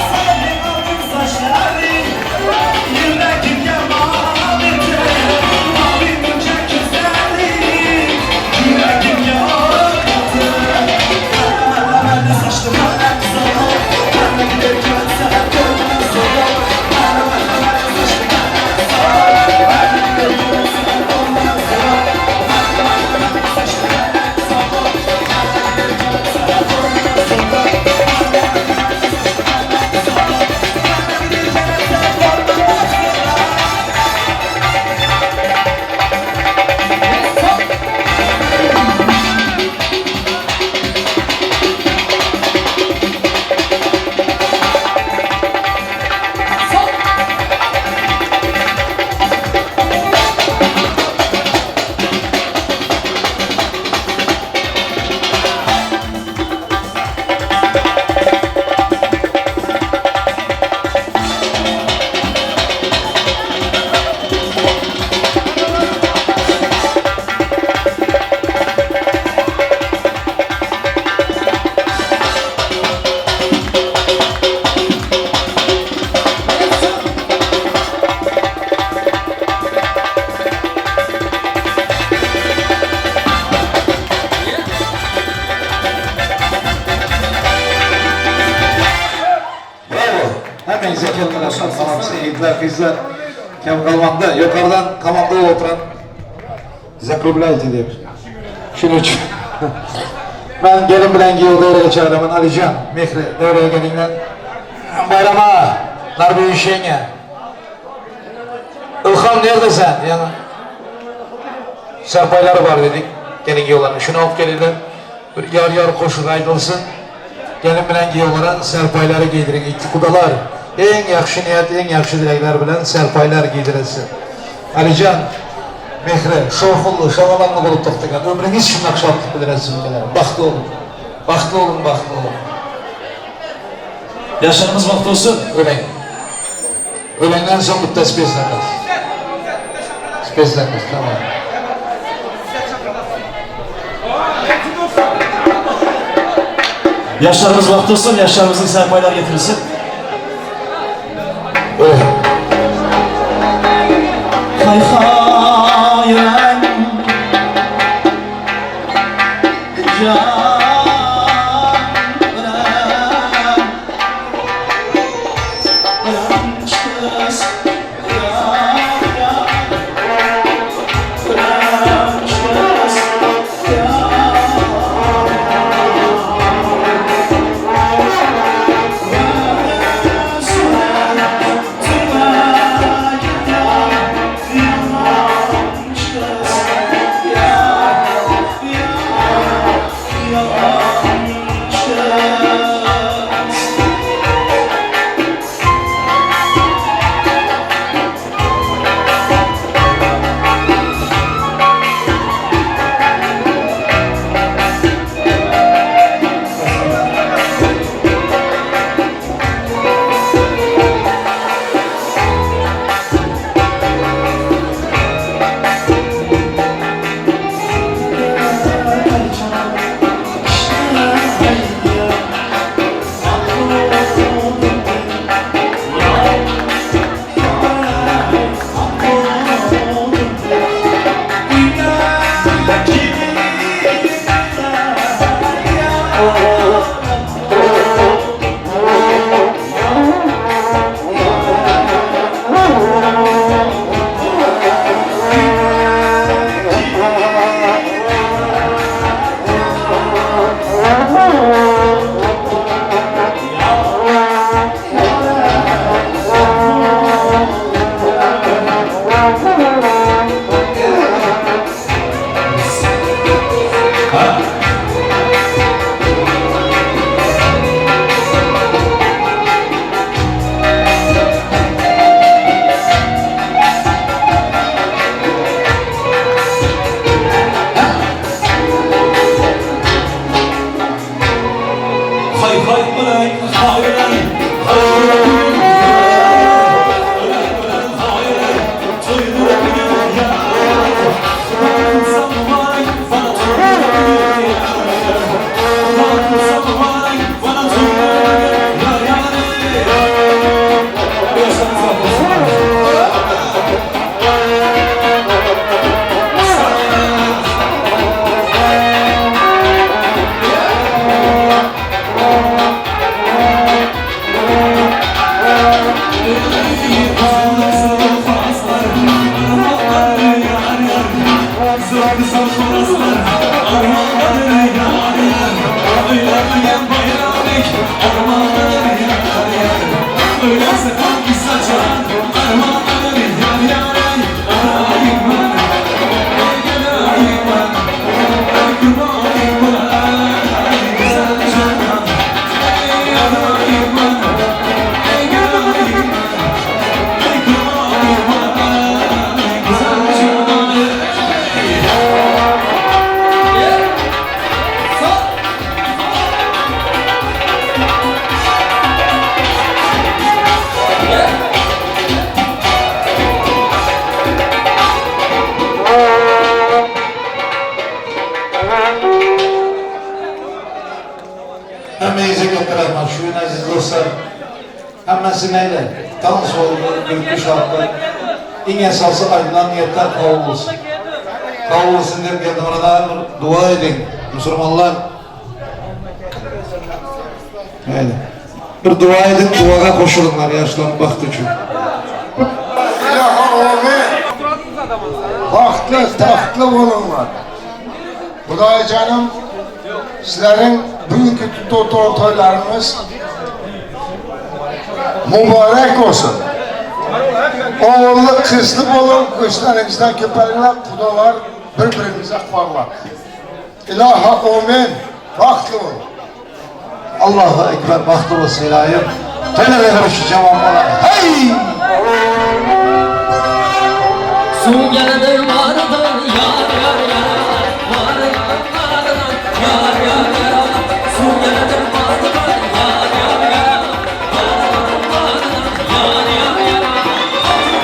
Sening oltin sochlaring yuragimga mol etdi. Moviy munchoq ko'zlaring yuragimga o'q otdi. Mana mana sochli mana qizaloq, mana giderken sen ko'rmam so'roq. Mana mana mana sochli mana qizaloq, mana giderken sen ko'rmam so'roq. Mana mana mana sochli mana qizaloq, mana giderken sen ko'rmam so'roq. Mana mana mana sochli mana qizaloq, mana giderken sen ko'rmam so'roq. Bravo. Hemmäňize kelmeler salam ýigitler, gyzlar. Kem galmanda ýokardan komanda oturan закругляйте diýip. Şunuň üçin. Men gelin bilen giýew döwrege çagyrýan Alijan, Mehri döwrege geliňler. Baýram aga. Narbi Şeňe. Ilham nerde sen? Ýaňy serpaýlary bar dedik. Gelin giýewleriň şuny alyp geleli. Bir ýar-ýar goşuk aýdylsyn. Gelin bilen giýewlere serpaýlary geýdiriň. Iki gudalar iň ýagşy niýet, iň ýagşy dilegler bilen serpaýlar geýdirilsin. Alijan, Mehri, şowhunly, şagalaňly bolup dykdyňyz. Ömrüňiz şundak şatlyk bilen ötsün geler. Bagtly boluň. Bagtly boluň, bagtly boluň. Yaşlarımız bahtlı olsun. Öleň. Ölenden soň bitta spesnakaz. Spesnakaz, tamam. Yaşlarımız bahtlı olsun, yaşlarımızın serpaylar getirilsin. Öleň. Hay hay ölen Can ölen Ölen kız yar yar Ölen kız yar Hay hay ölen, hay ölen, Hemmäňize katta rahmat. Şu gün aziz dostlar, hemmesi neyle? Tans oldu, gülkü şartlar. Iň esasy aýdylan niýetler kabul bolsun. Kabul bolsun diýip Geldimyrada bir dua ediň, musurmanlar. Öyle. Bir dua ediň, duaga goşulyňlar ýaşlaryň bagty üçin. Ilahi amin. Bagtly, tagtly boluňlar. Hudaý janym sizleriň bu günki tutup oturan toýlaryňyz. Mübarek olsun. Oğullu kızlı bolun, özlerinizden köpeliňler, kudalar bir-birinize parlak. İlahi amin. Bagtly bolun. Allahu Ekber bagtly bolsun ilayim. Toýlar şu jawan bolar. Hey! Suw geldi wardan ýar ýar ýar War ýardan ýar ýar ýar Suw geldi wardan ýar ýar ýar War ýardan ýar ýar ýar Otur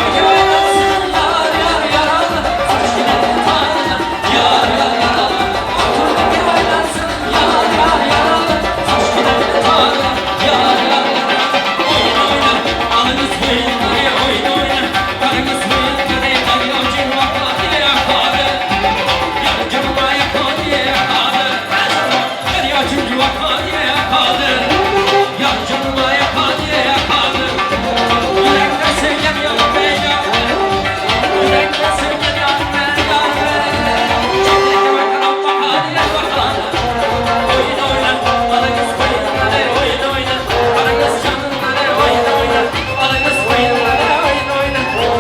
ýar ýar ýar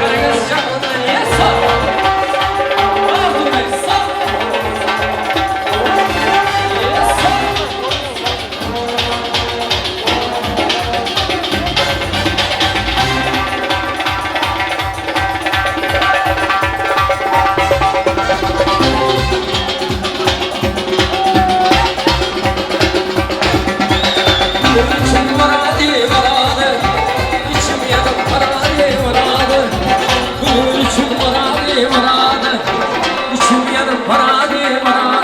Ýar ýar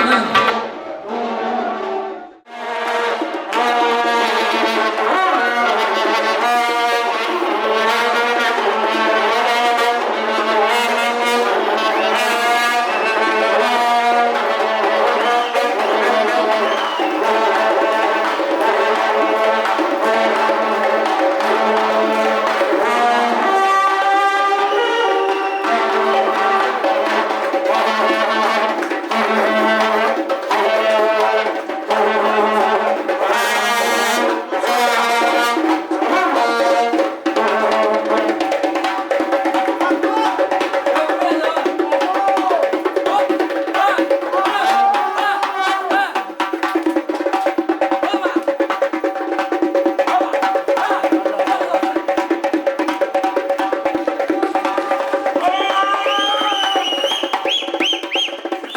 ýar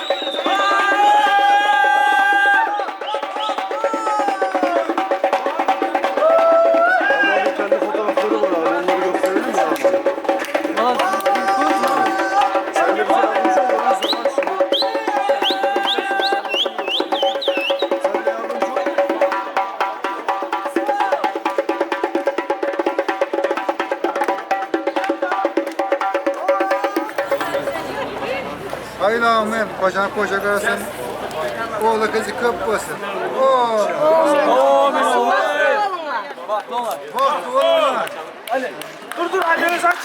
Hayırlı amin. Kocan koca görsün. Oğlu kızı köp olsun. Oo. Bagtly bolun. Dur dur anneniz aç.